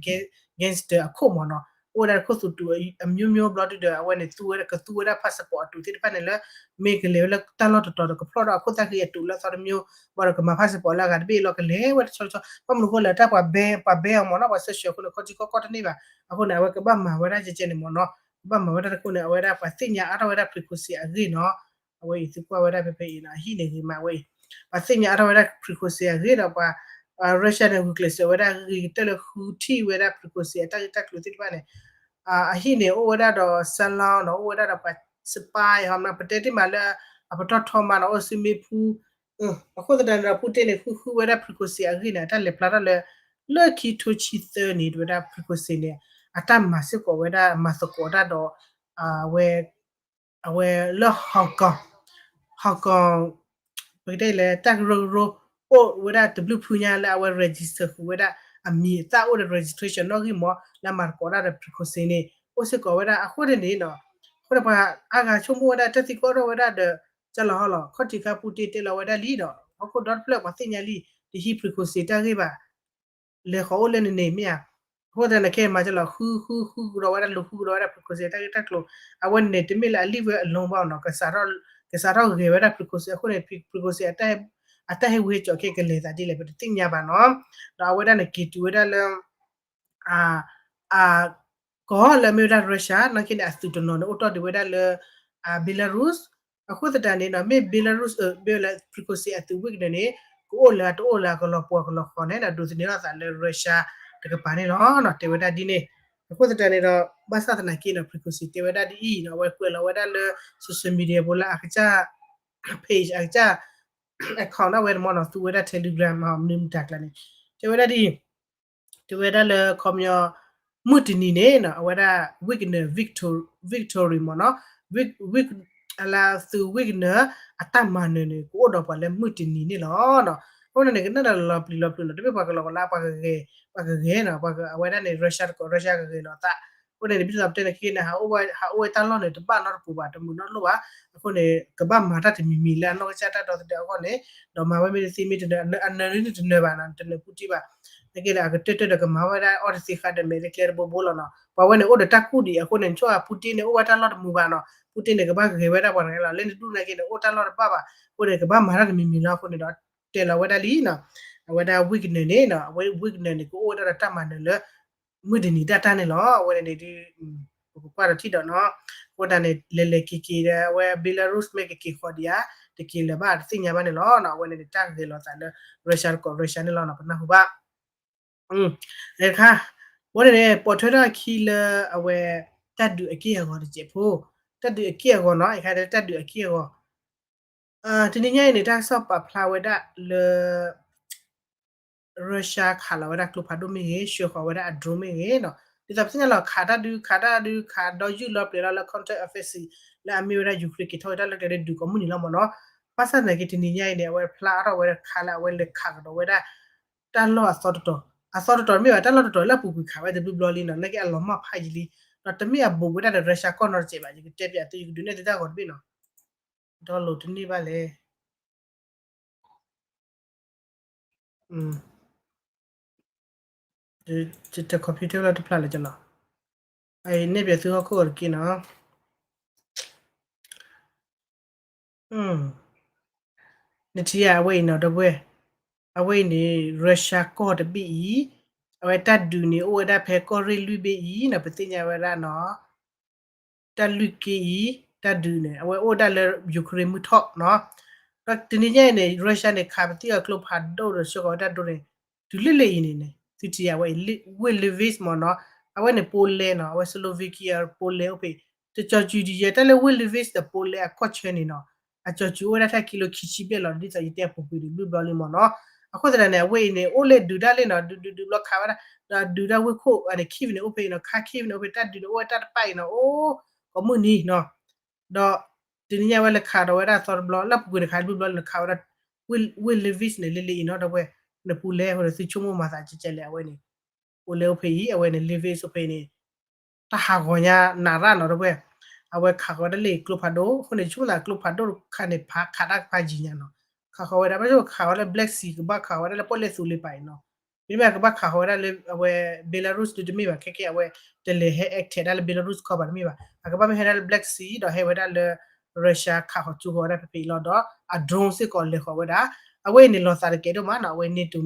gangster အခိၣ်မ့ၢ်နီၤ အိၣ်ဝဲဒၣ်ခိၣ်သူတူာ်အမျိုးမျိုးဘျီဒုဒီး အဝဲန့ၣ် သူဝဲဒၣ် ကသူဝဲဒၣ် passport အတူာ်သ့ၣ်တဖၣ်န့ၣ်လၢ မ့ၢ်ကလဲၤဝဲလၢတၢ်လီၢ်တတီၤဒီး ကဖျီၣ်ဒီးအခိၣ်သၣ်ဃံအတူာ်လၢအသီတမျိုး ဘၣ်ဒီးကမၤ passport လၢအဂၤတဘ့ၣ်လီၤ ကလဲၤဝဲတဆီတဆီ ဘၣ်မနုၤအဃိလဲၣ် တၢ်ပှၤဘဲ ပှၤဘဲအီၤမ့ၢ်နီၤ ပှၤစဲးဆှၢအဃိန့ၣ် ခီထံခီကီၢ်တန့ၢ်ဘၣ် အဃိန့ၣ် အဝဲကဘၣ်မၤဝဲဒၣ်ကဲကဲန့ၣ်မ့ၢ်နီၤ ကဘၣ်မၤဝဲဒၣ်တခိၣ်န့ၣ် အဝဲဒၣ်ပှၤသ့ၣ်ညါအါထီၣ်ဝဲဒၣ် Prigozhin အဂ့ၢ်နီၤ အဝဲအံၤသုကွၢ်ဝဲဒၣ်ဖဲဖဲအံၤနီၤ အဟံၣ်န့ၣ်ဂ့ၤမးဝဲအံၤ ပှၤသ့ၣ်ညါအါထီၣ်ဝဲဒၣ် Prigozhin အဂ့ၢ်ဒီးပှၤ Russia န့ၣ် ဂုာ်ကျဲးစၢးဝဲဒၣ်ဂ့ၤကတၢၢ်လၢဃုထံၣ်ဝဲဒၣ် Prigozhin အတၢ်ဂ့ၢ်တၢ်ကျိၤသ့ၣ်တဖၣ်န့ၣ် အဟံၣ်န့ၣ် အိၣ်ဝဲဒၣ်ဒီး salon နီၤ အိၣ်ဝဲဒၣ်ဒီးပှၤ spy ဟီမး ပတဲတ့ၢ်မးလၢ အပတီၢ်ထီမးနီၤ အိၣ် swimming pool အဃိသတးန့ၣ်ဒီး Putin န့ၣ် ဃုဃုဝဲဒၣ် Prigozhin အဂ့ၢ်န့ၣ် အတၢ်လဲၤဖျါထီၣ်လၢ လၢခံထိဆံသၢနံၣ် တဲဝဲဒၣ် Prigozhin န့ၣ် အတၢ်မၤစ့ၢ်ကီးဝဲဒၣ် မၤသကိးတၢ်ဒီး အဝဲ အဝဲလၢ Hong Kong Hong Kong ပကတဲလဲၣ် တၢ်ကရၢကရိ အိၣ်ဝဲဒၣ်တဘျုးဖုညါလၢအဝဲ register ဃုာ်ဝဲဒၣ် အမံၤအသၣ်အိၣ်ဒီး registration နီၣ်ဂံၢ်မး လၢအမၤသကိးတၢ်ဒီး Prigozhin န့ၣ် အိၣ်စ့ၢ်ကီးဝဲဒၣ် အဃိန့ၣ်န့ၣ်နီၤ အဃိန့ၣ်ပှၤအါဂၤဆိကမိၣ်ဝဲဒၣ် တၢ်သံကွၢ်ထီၣ်ဝဲဒၣ်ဒီး ကၢ်လီၤဟီလီၤ ခီၣ်ထံးခါ Putin တဲလီၤဝဲဒၣ်လံဒီး ဟီၣ်ခိၣ်ဒီတဖျၢၣ်ပှၤသ့ၣ်ညါလံ တဟံး Prigozhin တၢ်ဂ့ၢ်ဘၣ် လဲၤဃီၤအိၣ်လၢနန့ၣ်မ့ၢ်ဧါ အဃိသတးန့ၣ် ခဲအံၤမၤကလီၤ ဃုဃုဃုကဒီးဝဲဒၣ် လူၤဃုကဒီးဝဲဒၣ် Prigozhin အတၢ်ဂ့ၢ်တၢ်ကျိၤ, အဝဲန့ၣ် တမ့ၢ်လၢအလံၣ်ဝဲအလိၤဘၣ်နီၤ, ကစးထီၣ်ဂဲၤဝဲဒၣ် Prigozhin အဃိန့ၣ် Prigozhin အတၢ်ဟ့ၣ်ဝဲဟ့ၣ်ကၠီခဲကလဲၤသးဒ်လဲၣ် ပတသ့ၣ်ညါဘၣ်နီၤ. ဒီးအဝဲဒၣ်န့ၣ် က့ၤတုၤဝဲဒၣ်လၢ အ ကီၢ်လၢအမ့ၢ်ဝဲဒၣ် Russia နာ်က့န့ၣ် အသုးတနီၤန့ၣ် အိၣ်တီၢ်ဒံးဝဲဒၣ်လၢ Belarus. အဃိသတးန့ၣ်နီၤ မ့ၢ် Belarus မ့ၢ်ဝဲလၢ Prigozhin အသုး Wagner န့ၣ် ကအိၣ်လၢတအိၣ်လၢအကလီၤပှီၤကလီၤဃီန့ၣ် ဒိးသန့ၤထီၣ်သးလၢ Russia တကပၤန့ၣ်လီၤ. တဲဝဲဒၣ်ဒ်န့ၣ်. အဃိသတးန့ၣ်ဒီး ဘၣ်ဆၣ်သနာ်က့နီၤ Prigozhin တဲဝဲဒၣ်ဒ်အံၤနီၤ အဝဲကွဲးလီၤဝဲဒၣ်လၢ social media ဖိလၢအကစၢ် page အကစၢ် account ဒၣ်ဝဲတမီၤနီၤ သူဝဲဒၣ် Telegram မနုၤမတၤကျါန့ၣ် တဲဝဲဒၣ်ဒ်အံၤ တဲဝဲဒၣ်လၢခီပညီ မုၢ်တနံၤန့ၣ်နီၤ အဝဲဒၣ် Wagner Victor- Victory မ့ၢ်နီၤ Wag- Wag- အလၢသုး Wagner အတၢ်မၤနၢၤန့ၣ် ကအိၣ်ဒီးပှၤလၢမုၢ်တနံၤန့ၣ်လီၤ. အဃိန့ၣ် ကနၣ်ဒီးလီၤပျံၤလီၤဖုးနီၤ တမ့ၢ်ပှၤကလီၤကလး ပှၤကဂဲၤ ပှၤကဂဲၤနီၤ ပှၤက အဝဲဒၣ်န့ၣ် Russia တကိး Russia ကဂဲၤလီၤသး. အဃိန့ၣ် ဒ်သိးပတဲန့ၣ် ခဲကနံၣ် ဟးအိၣ်ဝဲတၢ်လီၢ်န့ၣ် တဘၣ်နီတပူၤဘၣ် တမုာ်နီတလိၣ်ဘၣ်. အဃိန့ၣ် ကဘၣ်မၤတၢ်တမံၤမံၤလၢအနီၢ်ကစၢ်တၢ်ဒီသဒၢအဂီၢ်န့ၣ် ဒီးမၤဝဲမ့ၢ်တသ့မ့ၢ်တနၢၤ အနၢၤလၢနတနၢၤဘၣ်နီၤ တနၢၤ Putin ဘၣ်. နာ်က့ဒီး အကတၢၢ်တၢၢ်ဒီးကမၤဝဲဒၣ်အီၣ်တသ့ဃာ်ဒီးမဲာ်တကျဲတဘိဘိလီၤနီၤ. ပှၤဝဲန့ၣ်အိၣ်ဒီးတၢ်ကူၣ်ဒံးအဃိန့ၣ် ဆိကမိၣ် Putin န့ၣ် အိၣ်ဝဲတၢ်လီၢ်တမုာ်ဘၣ်နီၤ Putin န့ၣ် ကဘၣ်ဂဲၤဝဲဒၣ်ပှၤတဂၤလီၤ လၢနဒူၣ်နာ်က့န့ၣ် အိၣ်တၢ်လီၢ်တဘၣ်ဘၣ်. အဃိန့ၣ် ကဘၣ်မၤတၢ်တမံၤမံၤလီၤ. အဃိန့ၣ်ဒီး တဲလီၤဝဲဒၣ်လံနီၤ အဝဲဒၣ် Wagner န့ၣ်နီၤ အဝဲ Wagner န့ၣ် ကအိၣ်ဝဲဒၣ်ဒီးတၢ်မၤနၢၤလၢ မုၢ်တနံၤဒၣ်တၢ်န့ၣ်လီၤ. အဝဲန့ၣ်ဒ် ပကကွၢ်ဒီးထံၣ်ဒီးနီၤ အဃိသတးန့ၣ် လဲၤလဲၤက့ၤက့ၤဒီး အဝဲ Belarus မ့ၢ်ကက့ၤဃီၤဒံးဧါ တက့ၤလၢၤဘၣ် တသ့ၣ်ညါဘၣ်န့ၣ်လီၤ. အဝဲန့ၣ်န့ၣ် တၢ်ဂဲၤလီၤသးလၢ Russia တကိး Russia န့ၣ်လီၤနီၤ ပနၢ်ဟူဘၣ် အခါ အဝဲန့ၣ်န့ၣ် ပိာ်ထွဲထီၣ်အခံလၢအဝဲ တၢ်ဒုးအက့ၢ်အဂီၤတစဲးဖိ တၢ်ဒုးအက့ၢ်အဂီၤနီၤ အခါ တၢ်ဒုးအက့ၢ်အဂီၤ တနံၤညါအံၤန့ၣ် တၢ်ကစီၣ်ပာ်ဖျါဝဲဒၣ်လၢ Russia ခးလီၤဝဲဒၣ်ကျိဖးဒိၣ်မ့ၢ်ဂ့ၤ ဆှၢဃီၤဝဲဒၣ်အ drone မ့ၢ်ဂ့ၤနီၤ ဒ်သိးပသ့ၣ်ညါလီၤ ခးတၢ်ဒုး ခးတၢ်ဒုး ခးဒီးယုၢ်လီၤပျဲၤလီၤလၢ counter offensive လၢအမ့ၢ်ဝဲဒၣ် Ukraine က့ၤထီၣ်ဝဲတၢ်လၢကျဲဒုးကိးမုၢ်နံၤလီၤမ့ၢ်နီၤ. ဘၣ်ဆၣ်သနာ်က့ တနံၤညါအံၤန့ၣ် အဝဲဖျါထီၣ်ဝဲဒၣ်ခါလၢအဝဲလဲၤခးကဒီးဝဲဒၣ် တၢ်လီၢ်အသီတတီၤ အသီတတီၤတမ့ၢ်ဘၣ် တၢ်လီၢ်တတီၤလၢအပူၤကွံာ်ခးဝဲတဘျီဘျီလံနီၤ နာ်က့အလီၤမၢ်ဖးယံာ်လံ ဒီးတမ့ၢ်အဘူးဝဲဒၣ်ဒီး Russia ကီၢ်နီတစဲးဘၣ် ယကတဲပျးသု ယကဒုးနဲၣ်သုတၢ်ဂီၤတဘ့ၣ်နီၤ download တန့ၢ်ဘၣ်လဲၣ် တ computer လီၤတဖျါလၢၤကလီၤ အန့ၣ်ပျးသုဟီၣ်ခိၣ်အီၤတက့ၢ်နီၤ နထံၣ်ဧါ အဝဲအံၤနီၤ ဒီပုၢ်ဝဲၢ် အဝဲအံၤန့ၣ် Russia ကီၢ်တဘ့ၣ်အံၤ အဝဲတၢ်ဒုးန့ၣ် အိၣ်ဝဲဒၣ်ဖဲကီၢ်ရ့ၣ်လွံၢ်ဘ့ၣ်အံၤနီၤ ပသ့ၣ်ညါဝဲဒၣ်နီၤ တၢ်လွံၢ်က့ၢ်အံၤ တၢ်ဒုးန့ၣ် အဝဲအိၣ်ဝဲဒၣ်လၢ Ukraine မုၢ်ထီၣ်နီၤ ဒီးတနံၤညါအံၤန့ၣ် Russia န့ၣ် ခးပသံၣ်အီၤကျိဖးဒိၣ်ဒီးဆှၢဃီၤဝဲဒၣ် drone န့ၣ် တုၤလၢလၢအံၤန့ၣ်န့ၣ် သုထံၣ်ဧါ အဝဲအံၤ ဝ့ၢ် Lviv မ့ၢ်နီၤ အဝဲန့ၣ် Poland နီၤ အဝဲ Slovakia Poland အိၣ်ဖဲ တကၠီၤစူၤဒံးယဲ တၢ်လၢဝ့ၢ် Lviv ဒီး Poland အကီၢ်ဆၢန့ၣ်နီၤ အကၠီၤစူၤအိၣ်ဝဲဒၣ်ထဲ ကံလိခံဆံဘျဲၣ်လီၤ ဒ်သိးယတဲအပူၤကွံာ်တဘျုးဘျီလံမ့ၢ်နီၤ အဃိသတးန့ၣ် အဝဲအံၤန့ၣ် အိၣ်လၢဒုးဒၣ်လဲာ်နီၤ ဒုးဒုးဒုးဘျီခးဝဲဒၣ် ဒီးဒုးဒၣ်ဝ့ၢ်ခိၣ်န့ၣ် Kyiv န့ၣ် အိၣ်ဖဲအံၤနီၤ ခါ Kyiv န့ၣ် အိၣ်ဖဲတၢ်ဒုးန့ၣ် အိၣ်ဝဲတၢ်တပၣ်အံၤနီၤ အိၣ် ကိးမုၢ်နံၤနီၤ ဒီး တနံၤညါဝဲလဲၤခးဒီးဝဲဒၣ်အသီတဘျီ လၢအပူၤကွံာ်န့ၣ်ခးတဘျုးဘျီန့ၣ် ခးဝဲဒၣ် ဝ့ၢ် Lviv န့ၣ် လၢလၢအံၤနီၤ ဒီပုၢ်ဝဲၢ် နပူၤလဲၣ်အဃိန့ၣ် သုဆိကမိၣ်မၤသးကဲကဲလဲၣ် အဝဲန့ၣ် အိၣ်လၢအိၣ်ဖဲအံၤ အဝဲန့ၣ် Lviv အိၣ်ဖဲအံၤန့ၣ် တၢ်ဟးဂီၤညါနးရၣ်နီၤ ဒီပုၢ်ဝဲၢ် အဝဲခးဃီၤဝဲဒၣ်လၢကျိဖးဒိၣ် အဃိန့ၣ် ဆိကမိၣ်သးကျိဖးဒိၣ်တခါန့ၣ် ဖးခးတၢ်ကဖးယံၤညါနီၤ ခးဃီၤဝဲဒၣ် ဘၣ်ဆၣ်ခးဝဲလၢ Black Sea ကဘၣ်ခးဃီၤဝဲဒၣ်လၢပီၣ်လဲၣ်သူလ့ၤပာ်အံၤနီၤ မ့တမ့ၢ် ကဘၣ်ခးဃီၤဝဲဒၣ်လၢအဝဲ Belarus ဒုးတမ့ၢ်ဘၣ် ခဲကဲအဝဲ တလဲၤဟဲ attack ဒၣ်လၢ Belarus ကီၢ်ဘၣ်တမ့ၢ်ဘၣ် အကဘၣ်မ့ၢ်ဟဲဒၣ်လၢ Black Sea ဒီးဟဲဝဲဒၣ်လၢ Russia ခးဃီၤကၠိဃီၤဝဲဒၣ်ဖဲဖဲအံၤလီၤ ဒီးအ drone စ့ၢ်ကီးလဲၤဃီၤဝဲဒၣ် အဝဲအံၤန့ၣ်လီၤသးတကဲဒိၣ်မးနီၤ အဝဲ NATO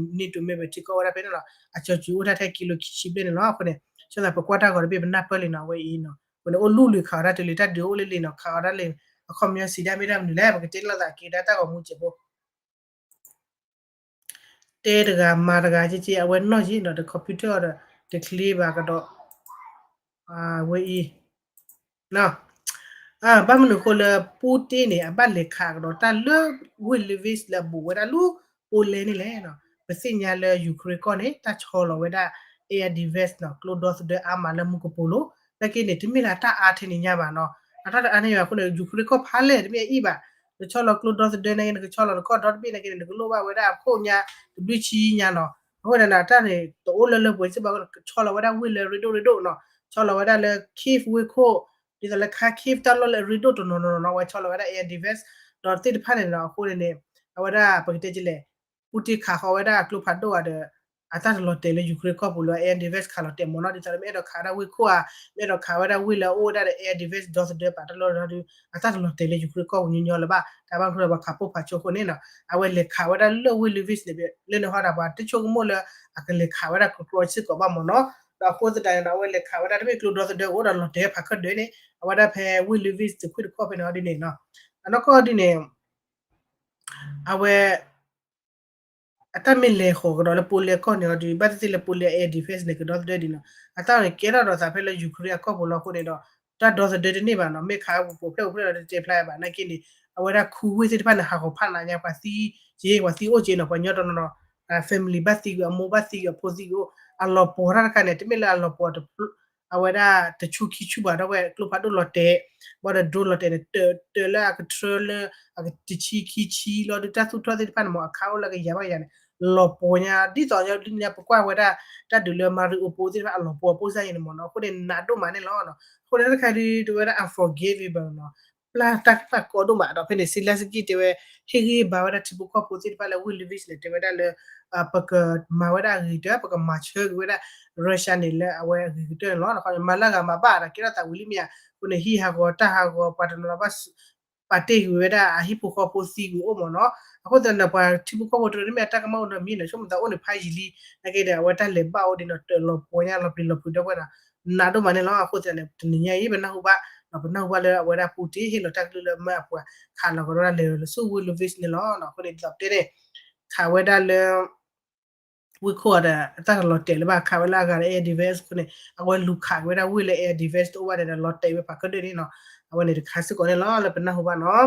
မ့ၢ်ပထံကီၢ်ဝဲဒၣ်ဖဲန့ၣ်လီၤ အကၠီၤစူၤအိၣ်ဒၣ်ထဲကံလိခံဆံဘျဲၣ်န့ၣ်လီၤ အဃိန့ၣ် ဆိသးပကွၢ်တၢ်ဂီၤတဘ့ၣ်ပနၢ်ပၢၢ်လံနီၤ အဝဲအံၤနီၤ အဃိန့ၣ် အိၣ်လူၢ်လံခးဝဲဒၣ်တုၤလံ တၢ်ဒုးအိၣ်လၢလံနီၤ ခးဝဲဒၣ်လံ အခီပညီစံးဒၣ်မ့ၢ်ဒၣ်မနုၤလဲၣ် ပကတဲလိာ်သးက့ၤဒၣ်တၢ်ဂီၤမူစဲးဖိ တဲတဂၤမၤတဂၤကဲကဲ အဝဲနီၢ်ယံၤနီၤ တ computer အီၤဒီး တချ့ဘၣ်ကဒီး အဝဲအံၤ ဘၣ်မနုၤအဃိလၢ Putin န့ၣ် အဘၣ်လဲၤခးကဒီးတၢ်လၢဝ့ၢ် Lviv လၢအဘူးဝဲဒၣ်လၢ Poland န့ၣ်လဲၣ်နီၤ ပသ့ၣ်ညါလၢ Ukraine ကီၢ်န့ၣ် တၢ်ဆီလီၤဝဲဒၣ် air defense နီၤ ကျိဒီသဒၢအါမးလၢမူကပိာ်လိၤ နာ်က့န့ၣ် တမ့ၢ်လၢတၢ်အါထဲန့ၣ်ညါဘၣ်နီၤ အတၢ်တအါန့ၣ်ဘၣ်အဃိန့ၣ် Ukraine ကီၢ်ဖးလဲၢ်တမ့ၢ်အအံၤဘၣ် နဆီလီၤကျိဒီသဒၢနာ်က့ နကဆီလီၤနကီၢ်ဒီတဘ့ၣ်နာ်က့န့ၣ် နကလိၣ်ဘၣ်ဝဲဒၣ်အခိၣ်ညါ တဘျုးဆံညါနီၤ အဃိန့ၣ် တၢ်န့ၣ် တအိၣ်လၢလၢပှဲၤစ့ၢ်ဘၣ် ကဆီလီၤဝဲဒၣ်ဝ့ၢ်လၢအရ့ဒိၣ်ရ့ဒိၣ်နီၤ ဆီလီၤဝဲဒၣ်လၢ Kyiv ဝ့ၢ်ခိၣ် ဒ်သိးလၢ Kharkiv တၢ်လီၢ်လၢအရ့ဒိၣ်တနီၤနီၤနီၤ အဝဲဆီလီၤဝဲဒၣ် air defense ဒီးသ့ၣ်တဖၣ်န့ၣ်နီၤ အဃိန့ၣ်န့ၣ် အဝဲဒၣ်ပကတဲကလဲၣ် Putin ခးဃီၤဝဲဒၣ်အကျိဖးဒိၣ်ဂၤဒီး အတၢ်တလီၤတဲာ်လၢ Ukraine ကီၢ်ပူၤလၢ air defense ခးလီၤတဲာ်မ့ၢ်နီၤ ဒ်သိးလၢမ့ၢ်အဲၣ်ဒိးခးဝဲဒၣ်ဝ့ၢ်ခိၣ်ဧါ, မ့ၢ်အဲၣ်ဒိးခးဝဲဒၣ်ဝ့ၢ်လၢအအိၣ်ဝဲဒၣ်ဒီး air defense ဒီသဒၢပာ်တၢ်လီၢ်ဒီး အတၢ်တလီၤတဲာ်လၢ Ukraine ကီၢ်ပူၤညီညီလၢၤဘၣ်. တၢ်ဘၣ်မနုၤဒီးပှၤခးပိၢ်ဖးဆိအဃိန့ၣ်နီၤ အဝဲလဲၤခးဝဲဒၣ်လၢဝ့ၢ် Lviv န့ၣ် လၢနဟီဒၣ်ပှၤတဆိကမိၣ်လၢ အကလဲၤခးဝဲဒၣ်ကြီကြီစ့ၢ်ကီးဘၣ်မ့ၢ်နီၤ. ဒီးအဃိသတးန့ၣ်ဒီး အဝဲလဲၤခးဝဲဒၣ်တမ့ၢ်ကျိဒီသဒၢအိၣ်ဒီးလီၤတဲာ်ဖးခၢၣ်ဒၢးန့ၣ် အဝဲဒၣ်ဖဲဝ့ၢ် Lviv တခွံတခီၣ်ဖဲန့ၣ်အီၤဒ်န့ၣ်နီၤ. အနီၢ်ကီၢ်ဒ်န့ၣ် အဝဲ အတၢ်မ့ၢ်လဲၤဃီၤကဒီးလၢ Poland ကီၢ်န့ၣ်အီၤဒီး ဘၣ်သ့ၣ်သ့ၣ်လၢ Poland air defense န့ၣ် ကဒီသဒၢဒ်နီၤ အတၢ်န့ၣ်ကဲထီၣ်ဒီးသးဖဲလၢ Ukraine အကီၢ်ပူၤလီၤအဃိန့ၣ်ဒီး တၢ်ဒီသဒၢတန့ၢ်ဘၣ်နီၤ မ့ၢ်ခးပူၤဖျဲၣ်ပူၤဖျဲၣ်လီၤတတဲဖျါဘၣ်နာ်က့န့ၣ် အဝဲဒၣ်ခူဝ့ၢ်သ့ၣ်တဖၣ်န့ၣ် ဟးဂီၤဖးနးညါ ပှၤသံက့ ပှၤသံအိၣ်က့နီၤ ပှၤညီတနီၤနီၤ family ဘၣ်သံကွံာ် အမိၢ်ဘၣ်သံကွံာ် အဖိသံကွံာ်အိၣ် အလီၤပှီၤတၢ်တခါန့ၣ် တမ့ၢ်လၢအလီၤပှီၤ အဝဲဒၣ်တဆူခံဆူဘၣ်ဒီးဝဲကျိဖးဒိၣ်လီၤတဲာ် ဘၣ်ဒီး drone လီၤတဲာ်န့ၣ် တၢလၢအကထြၢလၢ အကတဆံခံဆံလီၤဒုး တၢ်သူၣ်ထီၣ်သ့ၣ်တဖၣ်န့ၣ်မ့ၢ် အခါအိၣ်လၢကယၤဘၣ်ယၤန့ၣ် လီၤပှီၤညါ ဒ်သိးညါဒ်ညါပကွၢ်ဝဲဒၣ် တၢ်ဒုးလၢ Mariupol သ့ၣ်တဖၣ်အလီၤပှီၤပိၣ်စၢ်အံၤန့ၣ်မ့ၢ်နီၤ အဃိန့ၣ် နးဒိၣ်မးန့ၣ်လီၤ. အဃိန့ၣ်တခါဒုး တဝဲဒၣ် unforgivable နီၤ ပျၢ်တၢ်ကပၣ်ကီဒိၣ်မးဒီး ဖဲန့ၣ် Zelenskyy တဲဝဲ ဟ့ၣ်ဂံၢ်ဘါဝဲဒၣ်ထံဖိကီၢ်ဖိသ့ၣ်တဖၣ်လၢဝ့ၢ် Lviv န့ၣ် တဲဝဲဒၣ်လၢ ပကမၤဝဲဒၣ်အဂ့ၤကတၢၢ် ပကမၤဆၢက့ၤဝဲဒၣ် Russia န့ၣ်လၢအဝဲအဂ့ၤကတၢၢ်န့ၣ်လီၤ. မၤလၢဂၤမၤဘၣ်ဒီး ကဲထီၣ်သးဝံၤလံမ့ၢ်ဧါ, အဃိန့ၣ် ဟံၣ်ဟးဂီၤတၢ်ဟးဂီၤ ပှၤတနီၤနီၤဘၣ် ပာ်တ့ၢ်ကွံာ်ဝဲဒၣ်အဟံၣ်ဖိဃီဖိသံကွံာ်အိၣ်မ့ၢ်နီၤ. အဃိသတးန့ၣ် ပှၤထံဖိကီၢ်ဖိတရၢန့ၣ်မ့ၢ်အတၢ်ကမၣ်အိၣ်ဒီးမံၤန့ၣ် ဆိကမိၣ်သးအိၣ်န့ၣ်ဖးယံာ်လံ, နာ်က့ဒီး အဝဲတၢ်လဲၤဘၣ်အိၣ်ဒ်န့ၣ် တၢ်လီၤပှီၤညါလီၤပျံၤလီၤဖုးဒီးပှၤဒီး နးဒိၣ်မးန့ၣ်လီၤ. အဃိသတးန့ၣ် တနံၤညါအံၤ ပနၢ်ဟူဘၣ် ဒီးပနၢ်ဟူဘၣ်လၢအဝဲဒၣ် Putin ဟ့ၣ်လီၤတၢ်ကလုၢ်လၢမၢအပှၤ ခးလီၤကဒီးဒၣ်လဲၤလၢဆူဝ့ၢ် Lviv န့ၣ်လီၤ. အဃိန့ၣ် ဒ်သိးပတဲန့ၣ် ခးဝဲဒၣ်လၢ ဝ့ၢ်ခိၣ်အီၤဒီး အတၢ်တလီၤတဲာ်လၢၤဘၣ် ခးဝဲလၢအဂၤဒီး air defense အဃိန့ၣ် အဝဲလူၤခးက့ၤဝဲဒၣ်ဝ့ၢ်လၢ air defense တအိၣ်ဘၣ်ဒီး လီၤတဲာ်ဝဲဖးခၢၣ်ဒၢးန့ၣ်နီၤ. အဝဲန့ၣ်တခါစ့ၢ်ကီးန့ၣ်လီၤ လၢပနၢ်ဟူဘၣ်နီၤ.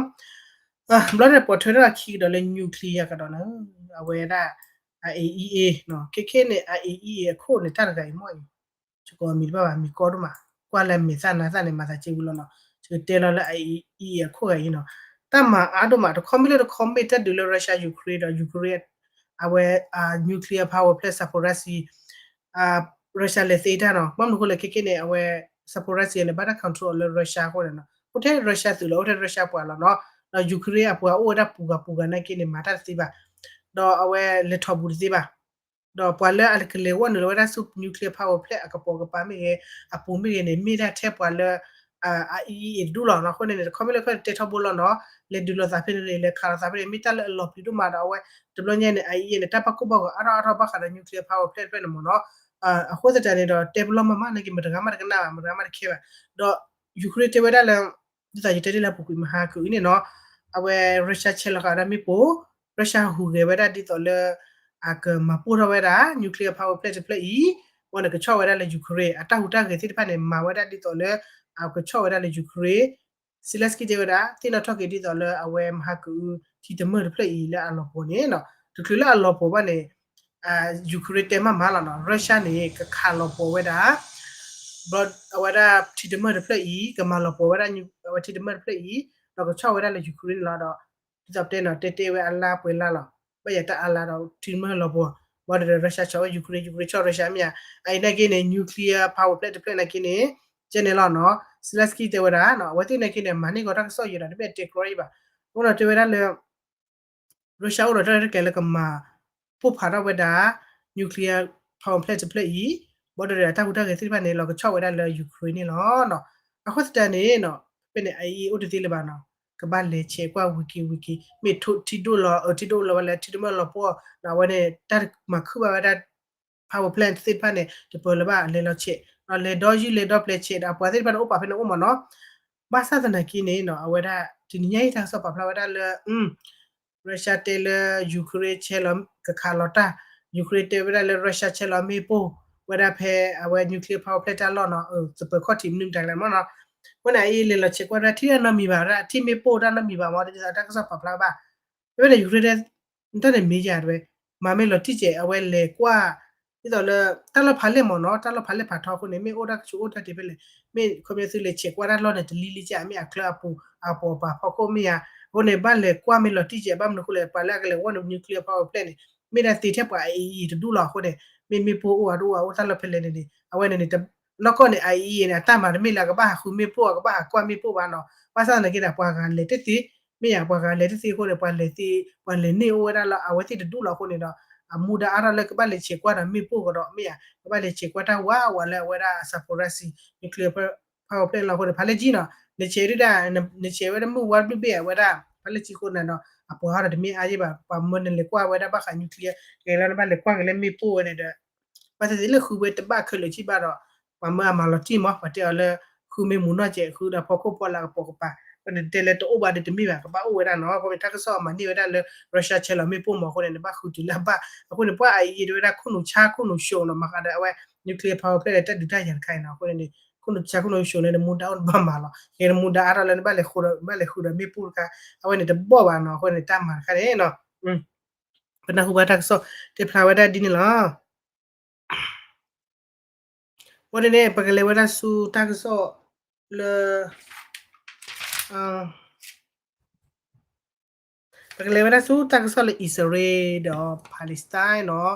ဘျီန့ၣ် ပိာ်ထွဲထီၣ်ခံကဒီးလၢ nuclear ကဒီးနီၤ, အဝဲဒၣ် IAEA နီၤ, ခဲခဲန့ၣ် IAEA အခိၣ်န့ၣ် တၢ်တဂၤအံၤမ့ၢ်အံၤ ယကိးမံၤတဘၣ်ဘၣ် မံၤကီဒိၣ်မး, ကွၢ်လၢမဲာ်သၣ်နါသၣ်န့ၣ် မၤသးက့ဝံၤလီၤနီၤ. ယကတဲလီၤလၢ IAEA အခိၣ်ဂၤအံၤနီၤ, တၢ်မၤအါဒိၣ်မး တခီမ့ၢ်လၢတခီမ့ၢ်တၢ်ဒုးလၢ Russia Ukraine ဒီး Ukraine အဝဲ nuclear power plant Zaporizhzhia, Russia လဲၤသ့တၢ်နီၤ. ဘၣ်မနုၤအဃိလဲၣ် ခဲခဲန့ၣ် အဝဲ Zaporizhzhia န့ၣ် ဘၣ်တၢ် control လၢ Russia အဃိန့ၣ်နီၤ, အိၣ်ထဲ Russia သုးလီၤ အိၣ်ထဲ Russia ပှၤလီၤနီၤ. ဒီး Ukraine အပှၤအိၣ်ဝဲဒၣ်ပူၤဂၤပူၤဂၤနာ်က့န့ၣ် မၤတၢ်တသ့ဘၣ်, ဒီးအဝဲလဲၤထီၣ်ပူၤတသ့ဘၣ်. ဒီးပှၤလၢအကလဲၤဝီနုာ်လီၤဝဲဒၣ်ဆူ nuclear power plant အကပိာ်ကပၤမ့ၢ်ဂ့ၤ အပူၤမ့ၢ်ဂ့ၤန့ၣ် မ့ၢ်ဒၣ်ထဲပှၤလၢ IAEA တဒူၣ်လီၤနီၤ. အဃိန့ၣ်န့ၣ် တခီမ့ၢ်လၢခဲန့ၣ် တဲထီဘိလီၤနီၤ, လဲၤဒုးလိာ်သးဖဲန့ၣ် လဲၤခးလိာ်သးဖဲန့ၣ် မ့ၢ်တၢ်လၢအလီၤပျံၤဒိၣ်မးဒီး အဝဲတဘျီညါန့ၣ် IAEA န့ၣ် တၢ်ပာ်ကိၢ်ပာ်ဂီၤအါထီၣ်အါထီၣ်ဘၣ်ဃးဒီး nuclear power plant တဖျၢၣ်န့ၣ်မ့ၢ်နီၤ. အဃိသတးန့ၣ်ဒီး တဲပလီၢ်မးမးနာ်က့ မတဂၤမးတကနၣ်ဘၣ် မတဂၤမးတခဲဘၣ်. ဒီး Ukraine တဲဝဲဒၣ်လၢ ဒ်သိးယတဲဒ်လၢအပူၤကွံာ်မဟါကအုန့ၣ်နီၤ, အဝဲ Russia ဆဲးလီၤဃာ်ဝဲဒၣ်မ့ၣ်ပိၢ်, Russia ဟူးဂဲၤဝဲဒၣ်ဒ်သိးလၢ အကမၤပိၢ်ထီၣ်ဝဲဒၣ် nuclear power plant တဖျၢၣ်အံၤ, ဝဲန့ၣ်ကဆီၣ်ဝဲဒၣ်လၢ Ukraine အတၢ်ဟူးတၢ်ဂဲၤသ့ၣ်တဖၣ်န့ၣ် မၤဝဲဒၣ်ဒ်သိးလၢ အကဆီၣ်ဝဲဒၣ်လၢ Ukraine. Zelenskyy တဲဝဲဒၣ် သ့ၣ်နီၣ်ထီၣ်က့ၤဒ်သိးလၢအဝဲမဟါကအု ထံတမၢၢ်တဖျၢၣ်အံၤလၢအလီၤပှီၤန့ၣ်နီၤ, တချုးလၢအလီၤပှီၤဘၣ်န့ၣ် Ukraine တဲမးမးလီၤနီၤ, Russia န့ၣ် ကခးလီၤပှီၤဝဲဒၣ် အဝဲဒၣ်ထံတမၢၢ်တဖျၢၣ်အံၤ ကမၤလီၤပှီၤဝဲဒၣ် အဝဲထံတမၢၢ်တဖျၢၣ်အံၤ, ဒီးကဆီၣ်ဝဲဒၣ်လၢ Ukraine န့ၣ်လီၤ. ဒီး ဒ်သိးပတဲနီၤ တဲတဲဝဲအလါပှဲၤလါလီၤ, ဘၣ်ယၤတၢ်အါလါဒီးထံတမၢၢ်လီၤပှီၤ, ဘၣ်ဒီး Russia ဆီၣ်ဝဲ Ukraine, Ukraine ဆီၣ် Russia မ့ၢ်ဧါ. အအံၤနာ်က့န့ၣ် nuclear power plant တဖျၢၣ်နာ်က့န့ၣ် ကဲန့ၣ်လီၤနီၤ, Zelenskyy တဲဝဲဒၣ် အဝဲသ့ၣ်နာ်က့န့ၣ် မၤန့ၢ်ကီးတၢ်ကစီၣ်ယံာ်ဒီး တမ့ၢ်တဲကြီအံၤဘၣ်. အဃိဒီးတဲဝဲဒၣ်လၢ Russia အိၣ်ဒီးတၢ်ရဲၣ်တၢ်ကျဲၤလၢကမၤပိၢ်ဖးထီၣ်ဝဲဒၣ် nuclear power plant တဖျၢၣ်အံၤ, ဘၣ်ဒီးအတၢ်ဟူးတၢ်ဂဲၤသ့ၣ်တဖၣ်န့ၣ် လီၤကဆီၣ်ဝဲဒၣ်လၢ Ukraine န့ၣ်လီၤ. အဃိသတးန့ၣ်နီၤ ဖဲန့ၣ် အအံၤအိၣ်တသ့လၢၤဘၣ်နီၤ, ကဘၣ်လဲၤဆဲးကွၢ်ဝံၤက့ၤဝံၤက့ၤ, မ့ၢ်ထံဒိၣ်လီၤ အၢ ထံဒိၣ်လီၤဝဲလၢထံတမၢၢ်လီၤပှီၢ်, အဝဲန့ၣ် တၢ်မၤခုၣ်ဘၣ်ဝဲဒၣ် power plant သ့ၣ်တဖၣ်န့ၣ် တပၢၤလၢၤဘၣ် လဲၤလီၤဆဲး, ဒီးလဲၤဒီယုၢ်လဲၤဒီပျဲၤဆဲးဒီး အပှၤသ့ၣ်တဖၣ်န့ၣ် အိၣ်ပာ်ဖဲန့ၣ်အိၣ်မးနီၤ. ဘၣ်ဆၣ်သနာ်က့န့ၣ်နီၤ အဝဲဒၣ် တနံၤညါအံၤတၢ်ကစီၣ်ပာ်ဖျါဝဲဒၣ်လၢ Russia တဲလၢ Ukraine ဆဲးလီၤကခးလီၤတၢ်, Ukraine တဲဝဲဒၣ်လၢ Russia ဆဲးလီၤမ့ၣ်ပိၢ်ဝဲဒၣ်ဖဲအဝဲ nuclear power plant တၢ်လီၢ်နီၤ, သပၢၤခီၣ်ထံးမနုၤမတၤလဲၣ်မးနီၤ. အဃိန့ၣ် အအံၤလဲၤလီၤဆဲးကွၢ်ဝဲဒၣ်ထံၣ်နီတမံၤဘၣ်ဝဲဒၣ် ထံၣ်မ့ၣ်ပိၢ်တၢ်နီတမံၤဘၣ်မး ဒ်သိးတၢ်ကစီၣ်ပာ်ဖျါဝဲဘၣ်. ဖဲဖဲန့ၣ် Ukraine တဲ တၢ်န့ၣ်မ့ၢ်ယၤတဝဲ မၤမ့ၢ်လီၤတံၢ်ကဲး အဝဲလဲၤကွၢ် ဒ်သိးလၢ တၢ်လီၢ်ဖးလဲၢ်မးနီၤ တၢ်လီၢ်ဖးလဲၢ်ဖးထီအဃိန့ၣ် မ့ၢ်အိၣ်တၢ်ကဆူးအိၣ်တၢ်တ့ၢ်ဖဲလဲၣ်, မ့ၢ်ခီပညီသုလဲၤဆဲးကွၢ်တၢ်လီၢ်န့ၣ် တလံလံကဲး မ့ၢ်အချၢအပူၤ အပိာ်အပၤဖီခိၣ်မ့ၢ်ဧါ. အဃိန့ၣ် ဘၣ်လဲၤကွၢ်မ့ၢ်လီၤတံၢ်ကဲး ဘၣ်မနုၤအဃိလဲၣ် ပှၤလၢအကလဲၤဝီၢ်န့ၣ် nuclear power plant န့ၣ် မ့ၢ်ဒၣ်သ့ထဲပှၤ IAEA တဒူၣ်လီၤအဃိန့ၣ် မ့ၢ်မ့ၣ်ပိၢ်အိၣ်အဒိၣ်အအိၣ်တၢ်လီၢ်ဖဲလဲၣ်န့ၣ်န့ၣ် အဝဲန့ၣ်န့ၣ် နီၢ်ကီၢ်န့ၣ် IAEA န့ၣ် အတၢ်မၤတမ့ၢ်လၢအကဘၣ်ဟးဃုမ့ၣ်ပိၢ် အကဘၣ်ဟးကွၢ်မ့ၣ်ပိၢ်ဘၣ်နီၤ. ဘၣ်ဆၣ်သနာ်က့ဒီး ပှၤဂၤလဲၤတသ့ မ့ၢ်ယၤ ပှၤဂၤလဲၤတသ့အဃိန့ၣ် ပှၤလဲၤသ့ ပှၤလဲၤန့ၢ်အိၣ်ဝဲဒၣ်လၢအဝဲသ့ၣ်တဒူၣ်လီၤအဃိန့ၣ်ဒီး အမူဒါအါထီၣ်လၢကဘၣ်လဲၤဆဲးကွၢ်ဒီးမ့ၣ်ပိၢ်ကဒီး မ့ၢ်ဧါ, ကဘၣ်လဲၤဆဲးကွၢ်တၢ်ဝးဝးလၢအဝဲဒၣ် Zaporizhzhia nuclear power plant လီၤအဃိန့ၣ် ဖးလဲၢ်ကံနီၤ, နဆဲးဒၣ် နဆဲးဝဲဒၣ်မုၢ်ဝါဘျုးဘ့ၣ်အဝဲဒၣ် ဖးလဲၢ်ကံအဃိန့ၣ်ဒီး အပှၤဟီဒီးတမ့ၢ်အါယ့ၢ်ဘၣ်, ပှၤမၢနလဲၤကွၢ်ဝဲဒၣ်ဘၣ်ဃး nuclear ကဲလၢနဘၣ်လဲၤကွၢ်က့ၤလၢမ့ၣ်ပိၢ်ဝဲန့ၣ်ဒီး ဘၣ်သ့ၣ်သ့ၣ်လၢဃုဝဲတဘၣ်ခဲလၢာ်ကံဘၣ်ဒီး ပှၤမၢအမၤလီၤတံၢ်မး ပှၤတဲအီၤလၢ ဃုမ့ၢ်မူနီၢ်ကဲး ဃုဒီးဖီခိၣ်ဖီလာ်ကပိာ်ကပၤ, အဃိန့ၣ်တဲလၢတအိၣ်ဘၣ်ဒီးတမ့ၢ်ဘၣ် ကဘၣ်အိၣ်ဝဲဒၣ်နီၤ, အဃိန့ၣ် တၢ်ကစီၣ်အမၤန့ၢ်ဝဲဒၣ်လၢ Russia ဆဲးလီၤမ့ၣ်ပိၢ်မးအဃိန့ၣ် နဘၣ်ဃုတုၤလၢအဘၣ်, အဃိန့ၣ် ပှၤအအံၤတဲဝဲဒၣ်ခိၣ်နူာ်ဆါခိၣ်နူာ်ၡိးနီၤ မၤဃးဒီးအဝဲ nuclear power plant လၢတၢ်ဒုးတၢ်ယၤတခါအံၤနီၤ, အဃိန့ၣ် ခိၣ်နူာ်ဆါခိၣ်နူာ်ၡိးန့ၣ် နမူဒါအိၣ်နဘၣ်မၤလီၤ, ကဲနမူဒါအါထီၣ်လၢနဘၣ်လဲၤဃုဒီး ဘၣ်လဲၤဃုဒီးမ့ၣ်ပိၢ်တခါ, အဝဲန့ၣ်တဘၣ်ဘၣ်နီၤ, အဃိန့ၣ် တၢ်မၤတခါန့ၣ်နီၤ ပနၢ်ဟူဘၣ်တၢ်ကစီၣ်တဲဖျါဝဲဒၣ်ဒ်န့ၣ်လီၤ. အဃိန့ၣ်န့ၣ် ပကလဲၤဝဲဒၣ်ဆူတၢ်ကစီၣ်လၢ ပကလဲၤဝဲဒၣ်ဆူတၢ်ကစီၣ်လၢ အံၣ်စရ့လးဒီး Palestine နီၤ,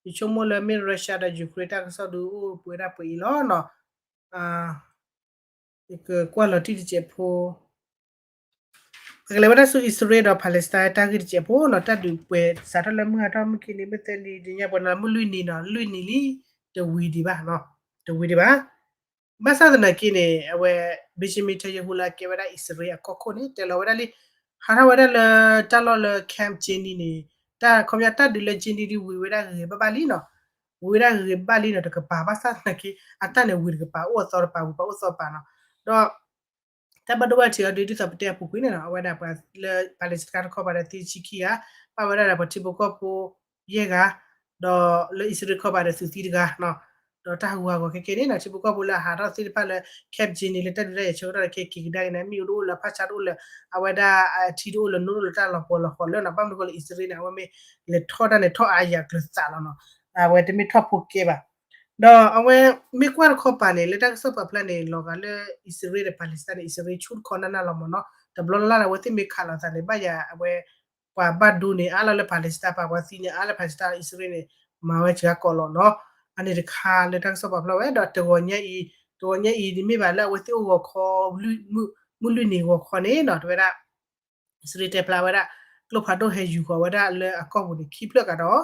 ယဆိကမိၣ်လၢမ့ၢ် Russia ဒီး Ukraine တၢ်ကစီၣ်ဒုးအိၣ်ပှဲၤဒၣ်ပှဲၤအံၤလီၤနီၤ, ယကကွၢ်လီၤတံၢ်တစဲးဖိ ပကလဲၤဝဲဒၣ်ဆူအံၣ်စရ့လးဒီး Palestine တၢ်ဂ့ၢ်တစဲးဖိနီၤ, တၢ်ဒုးပှဲၤစးထီၣ်လၢမုၢ်ဟါထီၣ်မုၢ်ခံနံၤ မုၢ်သၢနံၤ တညါပှဲၤနီၤ မုၢ်လွံၢ်နံၤနီၤ, လွံၢ်နံၤလံ, တဝံၤဒံးဘၣ်, တဝံၤဒံးဘၣ်. ဘၣ်ဆၣ်သနာ်က့န့ၣ် အဝဲ Benjamin Netanyahu လၢအကဲဝဲဒၣ်အံၣ်စရ့လးအကီၢ်ခိၣ်န့ၣ် တဲလီၤဝဲဒၣ်လံ, ဟးထီၣ်ဝဲဒၣ်လၢတၢ်လီၢ်လၢ Camp Jenin န့ၣ်, တၢ်ခီပညီတၢ်ဒုးလၢ Jenin ဒုးဝံၤဝဲဒၣ်ဂ့ၤဂ့ၤဘၣ်ဘၣ်လံနီၤ, ဝံၤဝဲဒၣ်ဂ့ၤဂ့ၤဘၣ်လံနီၤ တကပၤ, ဘၣ်ဆၣ်သနာ်က့ အတၢ်န့ၣ်ဝံၤတကပၤ အိၣ်အသီတပၤ ဝံၤပၤအိၣ်သီပၤနီၤ, ဒီး တၢ်ဘၣ်ဒိဘၣ်ထံးအီၤဒုး ဒ်သိးပတဲအပူၤကွံာ်န့ၣ်နီၤ, အဝဲဒၣ်ပှၤလၢ Palestine တခီပၤဒီးသံဆံခံဂၤ, ပာ်ဝဲဒၣ်ဒီးပှၤထံဖိကီၢ်ဖိယဲၢ်ဂၤ, ဒီးလၢအံၣ်စရ့လးတခီပၤဒီးသုးသံတဂၤနီၤ, ဒီးတၢ်ဟးဂူာ်ဟးဂီၤခဲကဲန့ၣ်နီၤ, ထံဖိကီၢ်ဖိလၢအဟးထီၣ်သ့ၣ်တဖၣ်လၢ Camp Jenin လၢတၢ်ဒုးတၢ်ယၤဆၢကတီၢ်ဒီး ခဲက့ၤကဒါက့ၤန့ၣ် မ့ၣ်အူတအိၣ်လၢၤ ဖးဆါတအိၣ်လၢၤ, အဝဲဒၣ်အထံတအိၣ်လၢၤ နိတအိၣ်လၢၤ တၢ်လီၤပှီၤလီၤဃီၤလၢနီၤ, ဘၣ်မနုၤဃိလၢအံၣ်စရ့လးန့ၣ် အဝဲမ့ၢ်လဲၤထီၣ်တၢ်န့ၣ် ထီၣ်အါယၤကျၢၤသးလီၤနီၤ, အဝဲတမ့ၢ်ထီၣ်ဖိကဲဘၣ် ဒီးအဝဲမ့ၢ်ကွၢ်တခီပၤန့ၣ် လၢတၢ်ကစီၣ်ပာ်ဖျါန့ၣ် လီၤဂာ်လၢအံၣ်စရ့လးဒီး Palestine န့ၣ် အံၣ်စရ့လးဆူၣ်တခီနၢ်နၢ်လီၤမ့ၢ်နီၤ, တဘျီလၢ်လၢ်လၢအဝဲသ့ၣ်မ့ၢ်ခးလိာ်သးန့ၣ် ဘၣ်ယၤအဝဲ ပှၤဘၣ်ဒိန့ၣ် အါလီၤလၢ Palestine ပာ် ပှၤသံန့ၣ် အါလၢ Palestine အံၣ်စရ့လးန့ၣ် မၤဝဲစှၤကိးလီၤနီၤ, အန့ၣ်တခါလၢတၢ်ကစီၣ်ပာ်ဖျါဝဲ ဒီးတဂီၤညါအံၤ, တဂီၤညါအံၤန့ၣ်မ့ၢ်ဘၣ်လၢအဝဲသ့ၣ်အိၣ်ဂီၤခီ မုၢ်လွံၢ်နံၤဂီၤခီန့ၣ်နီၤ တဲဝဲဒၣ် အံၣ်စရ့လးတဲဖျါဝဲဒၣ် ကျိဖးဒိၣ်ဟဲယူၤဃီၤဝဲဒၣ်လၢအကီၢ်ပူၤန့ၣ် ခံဖျၢၣ်ကဒီး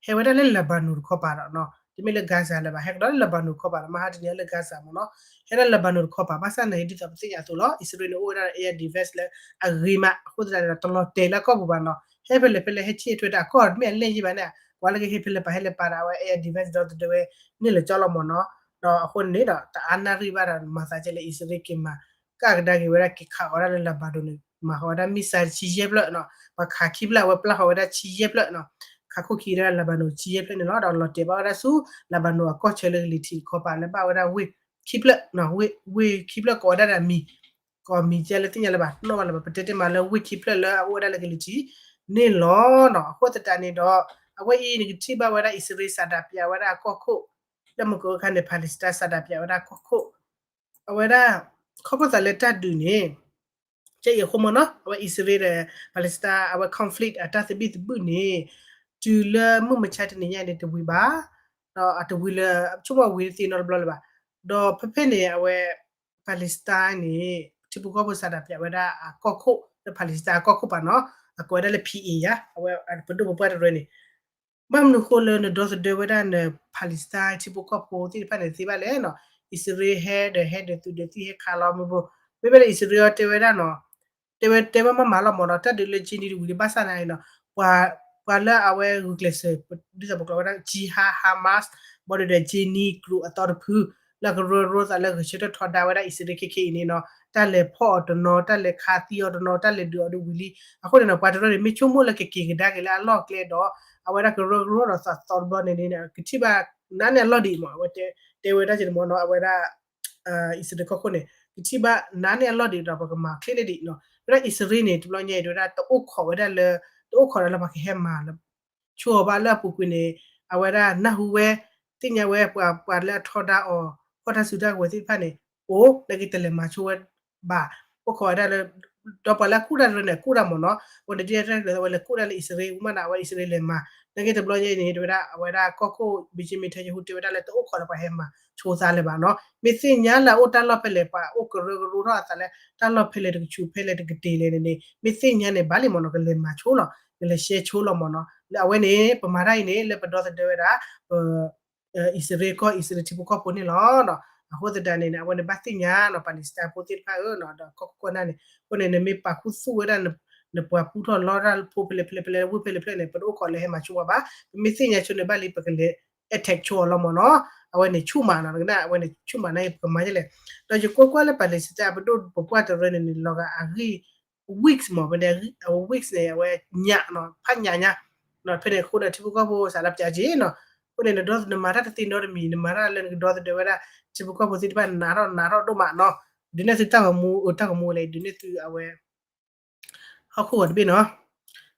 ဟဲဝဲဒၣ်လၢ Lebanon တခီပၤဒီးနီၤ, တမ့ၢ်လၢ Gaza လၢၤဘၣ်, ဟဲကဒီးလၢ Lebanon တခီပၤဒီး မဟါတနံၤလၢ Gaza မ့ၢ်နီၤ, ဟဲဒၣ် Lebanon တခီပၤ, ဘၣ်ဆၣ်သနာ်က့ ဒ်သိးပသ့ၣ်ညါအသိးလီၤ, အံၣ်စရ့လးန့ၣ် အိၣ်ဝဲဒၣ်ဒီး air defense လၢအဂ့ၤမး, အဃိသတးန့ၣ်ဒီး တလီၤတဲာ်လၢအကီၢ်ပူၤဘၣ်နီၤ, ဟဲဖဲလဲၣ်ဖဲလဲၣ် ဟဲဆ့ၣ်ထွဲတၢ်အကီၢ် တမ့ၢ်အလဲၣ်ယံၣ်ဘၣ်န့ၣ်, ပှၤလၢကဟဲဖဲလဲၣ်ပှၤဟဲလဲၤပာ်ဒီး အဝဲ air defense ဒီသဒၢဝဲန့ၣ်လၢာ်ကၠီလီၤမ့ၢ်နီၤ, ဒီးအဃိန့ၣ်ဒီး တအါနၣ်ရံၣ်ဘၣ်ဒီး မၤသးကဲလၢအံၣ်စရ့လးက့ၤမၤ ကကဒါက့ၤဝဲဒၣ် က့ၤခးဃီၤဝဲဒၣ်လၢ Lebanon န့ၣ် မၤဃီၤဝဲဒၣ် missile ဆံယဲၢ်ဖျၢၣ်နီၤ, ပှၤခးခံဖျၢၣ် အဝဲပျၢ်ဃီၤဝဲဒၣ်ဆံယဲၢ်ဖျၢၣ်နီၤ, ခးခိၣ်ခံဝဲဒၣ် Lebanon ဆံယဲၢ်ဖျၢၣ်န့ၣ်လီၤ, ဒီးလီၤတဲာ်ဘၣ်ဝဲဒၣ်ဆူ Lebanon အကီၢ်ဆၢလၢကလံၤထံးတခီပၤလၢဘၣ်ဝဲဒၣ်ဝ့ၢ်ခံဖျၢၣ်, ဝ့ၢ်ခံဖျၢၣ်ကိးဝဲဒၣ်ဒီးအမံၤ, ကိးမံၤကဲလၢသ့ၣ်ညါလၢၤဘၣ် နီၣ်ဘၣ်လၢၤဘၣ် ပတဲတ့ၢ်မးလၢဝ့ၢ်ခံဖျၢၣ်လၢအအိၣ်ဝဲဒၣ်လၢကလံၤထံးန့ၣ်လီၤနီၤ, အဃိသတးန့ၣ်ဒီး အဝဲအံၤနကထံၣ်ဘၣ်ဝဲဒၣ်အံၣ်စရ့လးစးဒးပၠးဝဲဒၣ်အကီၢ်ခိၣ် လၢမုၢ်ကအိၣ်ခါန့ၣ် Palestine စးဒးပၠးဝဲဒၣ်ကီၢ်ခိၣ်, အဝဲဒၣ် ခီဖျိသးလၢတၢ်ဒုးန့ၣ် ကဲအံၤအဃိမ့ၢ်နီၤ အဝဲအံၣ်စရ့လးဒီး Palestine အဝဲ conflict အတၢ်သဘံၣ်သဘုၣ်န့ၣ် တုၤလၢမုၢ်မဆါတနံၤညါန့ၣ် တဝံၤဘၣ်, ဒီးအတဝံၤလၢ ဆိကမိၣ်ဝံၤတသ့နီတဘျီလၢၤဘၣ်, ဒီးဖဲဖဲန့ၣ် အဝဲ Palestine န့ၣ် ထံဖိကီၢ်ဖိစးဒးပၠးဝဲဒၣ်အကီၢ်ခိၣ်လၢ Palestine အကီၢ်ခိၣ်ပၤနီၤ အကိးဝဲဒၣ်လၢ P A ယါ အဝဲပဒိၣ်ပပှၢ်တရၢန့ၣ် ဘၣ်မနုၤဃိလၢနဒီသဒၢဝဲဒၣ်န Palestine ထံဖိကီၢ်ဖိသ့ၣ်တဖၣ်န့ၣ်သ့ဘၣ်လဲၣ်နီၤ, အံၣ်စရ့လးဟဲဒီးဟဲဒီးသုးဒီးသံၣ်ဟဲခးလီၤမ့ၢ်ဘိ, မ့မ့ၢ်လၢအံၣ်စရ့လးအီၤတဲဝဲဒၣ်နီၤ, တဲဝဲတဲဝဲမးမးလီၤမ့ၢ်နီၤ, တၢ်ဒုးလၢကၠ့နံၤတဝံၤဒံးဘၣ်ဆၣ်သနာ်က့နီၤ, ပှၤ ပှၤလၢအဝဲဂုာ်ကျဲးစၢး ဒ်သိးပကျိးဝဲဒၣ် Jihad Hamas ဘၣ်ဒီးဒီး Jenin group အသီတဖု လၢကရၢကရိသးလၢဂဲၤဆၢထၢၣ်ထီဒါဝဲဒၣ်အံၣ်စရ့လးခဲခဲအံၤန့ၣ်နီၤ, တၢ်လဲၤဖီၣ်အီၤတနီၤ တၢ်လဲၤခးသံအီၤတနီၤ တၢ်လဲၤဒုးအီၤဒုးဝံၤလံ, အဃိန့ၣ်နီၤ ပှၤတရၢန့ၣ် မ့ၢ်ဆိကမိၣ်လၢကက့ၤကဒါက့ၤလၢအလီၢ်ကျဲဒီး အဝဲဒၣ်ကရၢကရိဒီးသးသီတဘျီန့ၣ်န့ၣ် ကထံၣ်ဘၣ်နးန့ၢ်အလီၢ်ဒံးမး အဝဲတဲဝဲဒၣ်က့ၤတမီၤနီၤ အဝဲဒၣ် အံၣ်စရ့လးကီၢ်ခိၣ်န့ၣ် ကထံၣ်ဘၣ်နးန့ၢ်အလီၢ်ဒံးဒီး ပကမၤချ့န့ၢ်ဒံးနီၤ, ဝဲဒၣ်အံၣ်စရ့လးန့ၣ် တဘျီညါအံၤ တဝဲဒၣ်တအိၣ်ခိးဝဲဒၣ်လၢ တအိၣ်ခိးဒၣ်လၢပှၤကဟဲမၤလၢ ဆိအီၤဘၣ်လၢအပူၤကွံာ်န့ၣ် အဝဲဒၣ်နၢ်ဟူဝဲ သ့ၣ်ညါဝဲပှၤ ပှၤလၢအထီဒါအီၤ ဖီၣ်တၢ်စုတၢ်ကဝဲၤသ့ၣ်တဖၣ်န့ၣ် အိၣ် နာ်က့တလဲၤမၤဆိဝဲဘၣ်, အိၣ်ခိးဝဲဒၣ်လၢ ဒီးပှၤလၢအကူၣ်တၢ်တရၢန့ၣ် ကူၣ်တၢ်မ့ၢ်နီၤ, အဝဲန့ၣ်ဒ်တၢ်ကျဲၤဝဲလဲၤကူၣ်တၢ်လၢအံၣ်စရ့လး မ့ၢ်ဒၣ်အဝဲအံၣ်စရ့လးလဲၤမၤ, နာ်က့တဘျီညါအံၤန့ၣ် တဝဲဒၣ် အဝဲဒၣ်ကီၢ်ခိၣ် Benjamin Netanyahu တဲဝဲဒၣ်လၢတအိၣ်ခိးလၢပှၤဟဲမၤဆိသးလၢၤဘၣ်နီၤ, မ့ၢ်သ့ၣ်ညါလၢအအိၣ်တၢ်လီၢ်ဖဲလဲၣ် ပှၤအိၣ်ကရၢကရိထီၣ်အသးလၢ တၢ်လီၢ်ဖဲလဲၣ်တကဆူးဖဲလဲၣ်တကတ့ၢ်လဲၣ်န့ၣ်န့ၣ် မ့ၢ်သ့ၣ်ညါန့ၣ် ဘၣ်လံမ့ၢ်နီၤ ကလဲၤမၤဆိလီၤ, ကလဲၤရှဲဆိလီၤမ့ၢ်နီၤ, လၢအဝဲန့ၣ် ပမၤတၢ်အံၤန့ၣ် လၢပဒီသဒၢဝဲဒၣ် ပ အံၣ်စရ့လးကီၢ် အံၣ်စရ့လးထံဖိကီၢ်ဖိန့ၣ်လီၤ. အဃိသတးန့ၣ် အဝဲန့ၣ်ဘၣ်သ့ၣ်ညါနီၤ Palestine ဖိသ့ၣ်တဖၣ်ဧၢနီၤ ဒီးကီၢ်ခိၣ်ကီၢ်နၢ်န့ၣ် အဃိန့ၣ် နမ့ၢ်ပာ်ခူသူၣ်ဝဲဒၣ် နပှၤပူထီၣ်လီတၢ်ဖိဖဲလဲၣ်ဖဲလဲၣ်ဖဲလဲၣ် ဝ့ၢ်ဖဲလဲၣ်ဖဲလဲၣ်န့ၣ် ပတအိၣ်ခိးလၢဟဲမၤဆိပှၤဘၣ်. ပမ့ၢ်သ့ၣ်ညါဆိန့ၣ်ဘၣ်လံ ပကလဲၤ attack ဆိအီၤလီၤမ့ၢ်နီၤ. အဝဲန့ၣ်ဆူၣ်မးနီၤ ကနၣ် အဝဲန့ၣ်ဆူၣ်မးန့ၣ် ပကမၤဒ်လဲၣ်. ဒီးယကွၢ်ကွၢ်လၢ Palestine ပဒိၣ်ပပှၢ်တရၢန့ၣ်န့ၣ် လီၤဂာ်အဂံၢ် weeks မ့ၢ် ပဝဲ weeks န့ၣ် အဝဲညါနီၤ ဖးညါညါ ဖဲန့ၣ်အဃိဒီး ထံဖိကီၢ်ဖိစးလၢပျးက့နီၤ. အဃိန့ၣ် နဒီနမၤတၢ်တသ့နီတမံၤ နမၤတၢ်လၢနကဒီသဒၢဝဲဒၣ် ထံဖိကီၢ်ဖိသ့ၣ်တဖၣ် နးထီၣ်နးထီၣ်ဒိၣ်မးနီၤ. ဒုးနဲၣ်သုတၢ်ဂီၤမူ တၢ်ဂီၤမူဝဲလဲၣ် ဒုးနဲၣ်သုအဝဲ ဟီၣ်ခိၣ်ဂီၤတဘ့ၣ်နီၤ.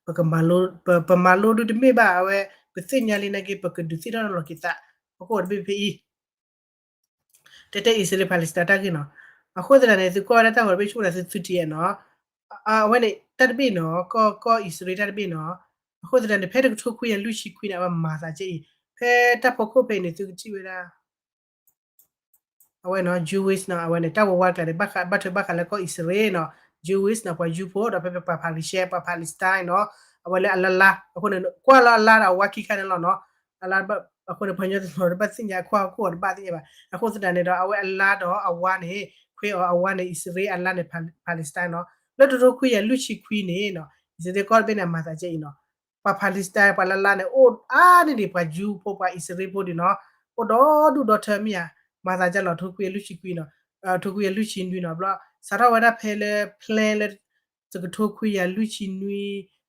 ပကမၤလိ ပမၤလိဒုးတမ့ၢ်ဘၣ် အဝဲ ပသ့ၣ်ညါလံနာ်က့ ပကဒုးသ့ၣ်နီၣ်လီၤက့ၤသး ဟီၣ်ခိၣ်ဂီၤတဘ့ၣ်ဖဲအံၤ တဲတဲအံၣ်စရ့လး Palestine တၢ်ဂ့ၢ်နီၤ. အဃိသတးန့ၣ် သုကွၢ်ဝဲဒၣ်တၢ်ဂီၤတဘ့ၣ်ဆူၣ်ဝဲဒၣ်သုသုထံအဲၣ်နီၤ. အဝဲန့ၣ်တၢ်တဘ့ၣ်နီၤ ကီၢ်ကီၢ်အံၣ်စရ့လးတၢ်တဘ့ၣ်နီၤ. အဃိသတးန့ၣ် ဖဲတကထိခွံကယၤလွံၢ်ဆံခွံန့ၣ် အဝဲမၤသးကဲအံၤ ဖဲတၢ်ဖီခိၣ်ဖဲအံၤန့ၣ် သုကထံၣ်ဝဲဒၣ် အဝဲနီၤ Jewish နီၤ အဝဲန့ၣ် တၢ်ဝဲဝါကျါန့ၣ် ဘၣ်ထွဲဘၣ်ဃးလၢကီၢ်အံၣ်စရ့လးနီၤ Jewish နီၤ ပှၤယူဖိ ဒီးဖဲဖဲပှၤ Palestine ပှၤ Palestine နီၤ အဝဲလၢအလါလါ အဃိန့ၣ် ကွၢ်လၢအလါဒီးအဝါခံခါန့ၣ်လီၤနီၤ. အလါ အဃိန့ၣ် ပှၤကညီတနီၤတဘၣ်သ့ၣ်ညါ ကွၢ်ဟီၣ်ခိၣ်အီၤတဘၣ်သ့ၣ်ညါဘၣ်. အဃိသတးန့ၣ်ဒီး အဝဲအလါဒီးအဝါန့ၣ် ခွဲးအီၤအဝါန့ၣ် အံၣ်စရ့လးအလါန့ၣ် Palestine နီၤ. လၢတကထိခွံကယၤလွံၢ်ဆံခွံန့ၣ်နီၤ အံၣ်စရ့လးကီၢ်တဘ့ၣ်န့ၣ် အမၤသးကဲအံၤနီၤ ပှၤ Palestine ပှၤလါလါန့ၣ် အိၣ်အါန့ၢ်ဒံးပှၤယူဖိ ပှၤအံၣ်စရ့လးဖိဒံးနီၤ. အိၣ်ဒီဒူၣ်ဒီထၢမ့ၢ်ဧါ. မၤသးကဲလီၤ တကထိခွံကယၤလွံၢ်ဆံခွံနီၤ တကထိခွံကယၤလွံၢ်ဆံနွံနီၤ ဘျီ စးထီၣ်ဝဲဒၣ်ဖဲလၢ plan လၢ တကထိခွံကယၤလွံၢ်ဆံနွံ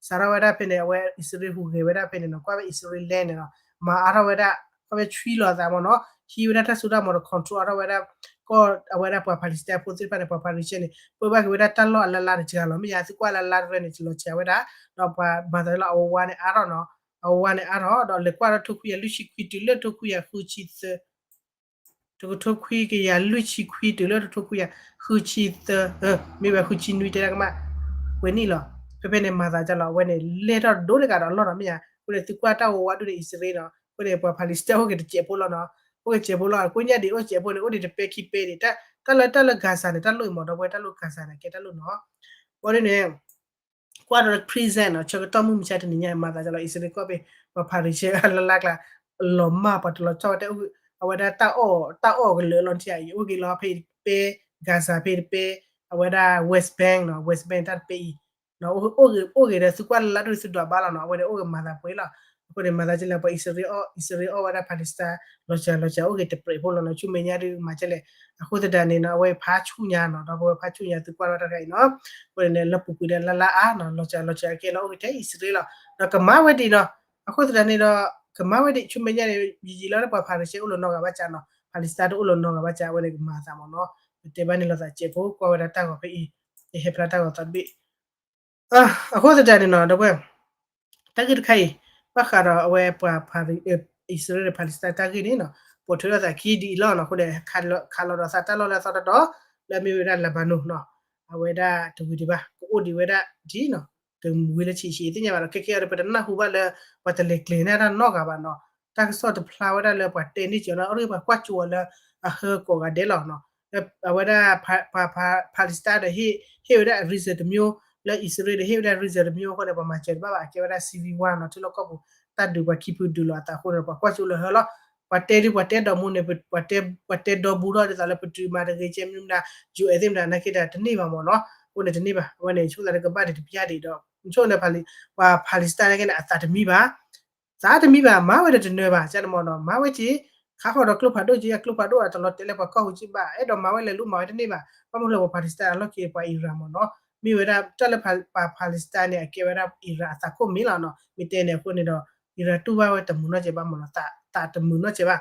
စးထီၣ်ဝဲဒၣ်ဖဲန့ၣ် အဝဲအံၣ်စရ့လးဟူးဂဲၤဝဲဒၣ်ဖဲန့ၣ်နီၤ ကွၢ်ဖဲအံၣ်စရ့လး land န့ၣ်နီၤ မၤအါထီၣ်ဝဲဒၣ် ကွၢ်ဖဲဆွံလီၤအသးမ့ၢ်နီၤ ဟံးဝဲဒၣ်တၢ်စိတၢ်ကမီၤဒီး control အါထီၣ်ဝဲဒၣ် ကီၢ်အဝဲဒၣ်ပှၤ Palestine ဖိသ့ၣ်တဖၣ်န့ၣ် ပှၤ Palestine န့ၣ် ပၢဘၣ်က့ၤဝဲဒၣ်တၢ်လီၢ်အလါလါန့ၣ် စှၤလီၤ မ့ၢ်ဧါ သုကွၢ်လၢအလါတရၢန့ၣ် လီၤစှၤဝဲဒၣ် ဒီးပှၤမၤသးလၢအဝဲဝါန့ၣ်အါထီၣ်နီၤ အဝဲဝါန့ၣ်အါထီၣ် ဒီးလဲၤကွၢ်ထီၣ်တကထိခွံကယၤလွံၢ်ဆံခွံတုၤလၢတကထိခွံကယၤဃုဆံသၢ တကထိခွံကယၤလွံၢ်ဆံခွံတုၤလၢတကထိခွံကယၤဃုဆံသၢ မ့ၢ်ဝဲဃုဆံနွံတဲဒၣ်ကမၣ် ပှဲၤနံၣ်လီၤ. ဖဲဖဲန့ၣ် မၤသးကဲလီၤ အဝဲန့ၣ် လဲၢ်ထီၣ်ဒိၣ်တဂၤဒီးအလီၢ်နီၤ မ့ၢ်ဧါ အဃိန့ၣ် သုကွၢ်တၢ်ဝဲဝါဒိၣ်န့ၣ် အံၣ်စရ့လးနီၤ အဃိန့ၣ် ပှၤ Palestine အိၣ်က့ၤတစဲးဖိလီၤနီၤ အိၣ်က့ၤတစဲးဖိလီၤ ကိးညါဒံး အိၣ်စဲးဖိန့ၣ် အိၣ်ဒံးတပဲခံပဲဒံး တၢ်လၢတၢ်လၢ Gaza န့ၣ် တၢ်လိၣ်အံၤမ့ၢ် ဒီပုၢ်ဝဲၢ် တၢ်လိၣ် Gaza န့ၣ် ကဲတၢ်လိၣ်နီၤ အဃိန့ၣ် ကွၢ်ဒီး present နီၤ ဆၢကတီၢ်မုၢ်မဆါတနံၤညါ မၤသးကဲလီၤ အံၣ်စရ့လးကီၢ်ဖဲ ပှၤ Palestine အလါလါကျါ လီၤမၢ်ပှၤတလီၤဆီၣ်ဝဲတၢ် အဝဲဒၣ်တၢ်အီၣ် တၢ်အီၣ်ကလၢာ်လီၤထံၣ်အံၤ အိၣ်က့ၤလီၤဖဲတပဲ Gaza ဖဲတပဲ အဝဲဒၣ် West Bank နီၤ West Bank တၢ်တပဲအံၤ အိၣ်ဂ့ၤဒီးသုကွၢ်လၢလါဒိၣ်သုဒွးဘၣ်လီၤနီၤ အဝဲန့ၣ်အိၣ်ဂ့ၤမၤသးပှဲၤလီၤ. အဃိန့ၣ် မၤသးကဲလၢပှၤအံၣ်စရ့လးအီၣ် အံၣ်စရ့လးအီၣ်ဝဲဒၣ် Palestine လီၤစှၤလီၤစှၤအိၣ်ဂ့ၤတပဲဖိလီၤနီၤ ဆူမဲာ်ညါဒုးမၤကဲလဲၣ်. အဃိသတးန့ၣ်နီၤ အဝဲဖးဆူၣ်ညါနီၤ ဒီပုၢ်ဝဲၢ်ဖးဆူၣ်ညါသုကွၢ်လီၤတၢ်တခါအံၤနီၤ အဃိန့ၣ် လၢပူၤကွံာ်ဒီးလါလါအါနီၤ လီၤစှၤလီၤစှၤကဲလီၤအိၣ်ဂ့ၤထဲအံၣ်စရ့လးလီၤ ဒီးကမၤဝဲဒံးနီၤ အဃိသတးန့ၣ်ဒီး ကမၤဝဲဒံး ဆူမဲာ်ညါန့ၣ် ယံာ်ယံာ်လီၤလၢပှၤ Palestine အိၣ်လီၤနီတဂၤဘၣ်စးနီၤ Palestine တအိၣ်လီၤနီတဂၤဘၣ်စး အဝဲန့ၣ်ကမၤအသးမ့ၢ်နီၤ ပတဲဘၣ်န့ၣ်လိာ်သးစဲးဖိ ကွၢ်ဝဲဒၣ်တၢ်ဂီၤဖဲအံၤ ယဟဲဖျါတၢ်ဂီၤသီတဘ့ၣ် အဃိသတးန့ၣ်နီၤ ဒီပုၢ်ဝဲၢ် တၢ်ဂ့ၢ်တခါအံၤ ဘၣ်ဃးဒီးအဝဲပှၤ အံၣ်စရ့လး Palestine တၢ်ဂ့ၢ်န့ၣ်နီၤ ပိာ်ထွဲထီၣ်သးခံဒ်အံၤလီၤနီၤ အဃိန့ၣ် ခးလီၤဒီးသးတၢ်လီၢ်လၢအသီတတီၤ လၢအမ့ၢ်ဝဲဒၣ် Lebanon နီၤ အဝဲဒၣ်တဝံၤဒံးဘၣ် ကအိၣ်ဒံးဝဲဒၣ်ဒ်နီၤ တဝံၤလၢဆံးဆံးသ့ၣ်ညါဘၣ်ဒီး ခဲကဲအံၤဒီး ပတနၢ်ဟူဘၣ်လၢ ပှၤတလဲၤကျဲၤန့ၢ်တၢ်နီတဂၤဘၣ်နီၤ တၢ်ကစီၣ်တဖျါဝဲဒၣ်လၢပှၤတဲန့ၢ်က့ၤနီၤ အရ့ပှၤကွၢ်ကၠိအီၤလၢအဟၢကိးဂၤဒဲးလီၤနီၤ အဝဲဒၣ် Palestine ဒီး ဟ့ၣ်ဝဲဒၣ် reason တမျိုး လၢအံၣ်စရ့လးဒီး ဟ့ၣ်ဝဲဒၣ် reason တမျိုးအဃိန့ၣ် ပှၤမၤစၢၤတဘၣ်ဘၣ် အကဲဝဲဒၣ် civil war နီၤ ထံလီၢ်ကီၢ်ပူၤ တၢ်ဒုးပှၤခံဖုဒုးလိာ်အသးအဃိန့ၣ် ပှၤကွၢ်ကၠိလၢဟၢလီၤ ပှၤတဲဒ်ပှၤတဲဒီးမူန့ၣ် ပှၤတဲဒီဘူးထီၣ်ဒ်သိးလၢပတုာ်မၤတဂ့ၤကဲမနုၤမနုၤ ယူၤအဲၣ်သ့ၣ်မတၤနာ်က့တၢ်တန့ၢ်ဘၣ်မ့ၢ်နီၤ အဃိန့ၣ်တန့ၢ်ဘၣ် အဝဲန့ၣ် ဆိသးလၢကဘၣ်ဒံးတပျၢ်ဒံးဒီး ဆိန့ၣ် ပှၤ Palestine နာ်က့န့ၣ် အသးတမံဘၣ် သးတမံဘၣ် မၤဝဲဒီးတနၢၤဘၣ် ကန့ၣ်မ့ၢ်နီၤ မၤဝဲက့ၤ ခးဃီၤဒီးကျိဖးဒိၣ်က့ၤ အကျိဖးဒိၣ်အတလီၤတဲာ်လၢပှၤကီၢ်ဟူးက့ဘၣ် အဲၣ်ဒိးမၤဝဲလဲၤလူၤမၤဝဲတန့ၢ်ဘၣ် ဘၣ်မနုၤလၢပှၤ Palestine အလီၢ်ခံပှၤ Iran မ့ၢ်နီၤ မ့ၢ်ဝဲဒၣ်တၢ်လၢပှၤ Palestine န့ၣ် အကဲဝဲဒၣ် Iran အသးခိၣ်မ့ၢ်လီၤနီၤ မ့ၢ်တဲန့ၣ်အဃိန့ၣ်ဒီး Iran တူၢ်ဘၣ်ဝဲတမုာ်နီတစဲးဘၣ်မ့ၢ်နီၤ သးတမုာ်နီတစဲးဘၣ်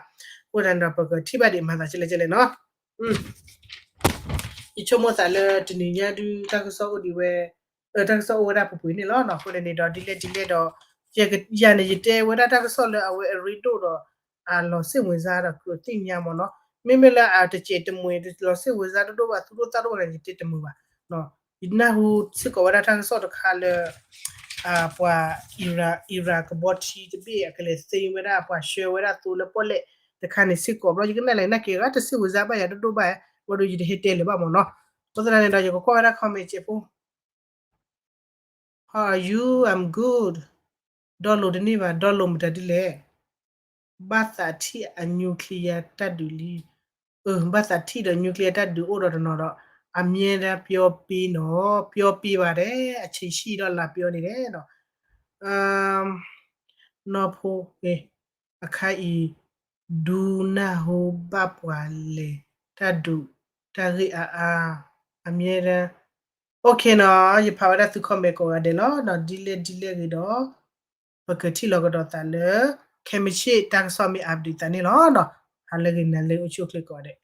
အဃိသတးန့ၣ်ဒီး ပကထံၣ်ဘၣ်ဒံးမၤသးကဲလဲၣ်ကဲလဲၣ်နီၤ ယဆိကမိၣ်သးလၢတနံၤညါဒုး တၢ်ကစီၣ်အိၣ်ဒံးဝဲ တၢ်ကစီၣ်အိၣ်ဝဲဒၣ်ပူၤပူၤန့ၣ်လီၤနီၤ အဃိန့ၣ်ဒီး ဒ်လဲၣ်ဒ်လဲၣ်ဒီး ယၤန့ၣ် ယတဲဝဲဒၣ်တၢ်ကစီၣ်လၢအဝဲအရ့ဒိၣ်ဒီး အလီၤစ့ၣ်ဝင်စားဒီးကြၢးသ့ၣ်ညါမ့ၢ်နီၤ မ့မ့ၢ်လၢအတစဲးတမှံၤ လီၤစ့ၣ်ဝင်စားတဒိၣ်ဘၣ် သူၣ်ဒိၣ်သးဒိၣ်ဘၣ်န့ၣ် ယတဲတမုာ်ဘၣ် ယနၢ်ဟူစ့ၢ်ကီးဝဲဒၣ်တၢ်ကစီၣ်တခါလၢ ပှၤ Iran Iran ကဘီထံတဘ့ၣ် အကလဲၤသ့ဝဲဒၣ် ပှၤဆှၢဝဲဒၣ်သိလၢပီၣ်လဲၣ်တခါန့ၣ်စ့ၢ်ကီး ဘျီယကနၣ်လဲၤနာ်က့ၤဂၤတစ့ၣ်ဝင်စားဘၣ်ယၤတဒိၣ်ဘၣ် ဘျီဒီးယတဟဲတဲလၢၤဘၣ်မ့ၢ်နီၤ အဃိသတးန့ၣ်ဒီး ယကကွၢ်ဝဲဒၣ် comment စဲးဖိ How are you? I'm good. ဒီလိၤတန့ၢ်ဘၣ်, ဒီလိၤမတၤဒ်လဲၣ်. ဘၣ်သးထံၣ်အ nuclear တၢ်ဒုးလံ. အ ဘၣ်သးထံၣ်ဒီး nuclear တၢ်ဒုးအိၣ်ဒီးတနီၤဒီး အမြဲတမ်းပြောပေးနော်, ပြောပေးပါတယ်, အချိန်ရှိတော့လာပြောနေတယ်နော်. နီၢ်ဖိ အခါအံၤ ဒူနၢ်ဟူဘၣ်ပှၤလဲၤတၢ်ဒုးတၢ်ဂ့ၢ်အါအါ အမြဲတမ်း OK နီၤ, ယဖးဝဲဒၣ်သု comment ကိးဂၤဒဲးလီၤ. ဒ်လဲၣ်ဒ်လဲၣ်ဂ့ၤဒီး ပကထံၣ်လီၤကဒီးသးလၢ ခဲမုၢ်ဆ့ၣ်တၢ်ကစီၣ်မ့ၢ် update သးန့ၣ်လီၤ. ဟါလၢဂ့ၤ နၤလၢ အိၣ်ဆူၣ်အိၣ်ချ့ကိးဂၤဒဲး.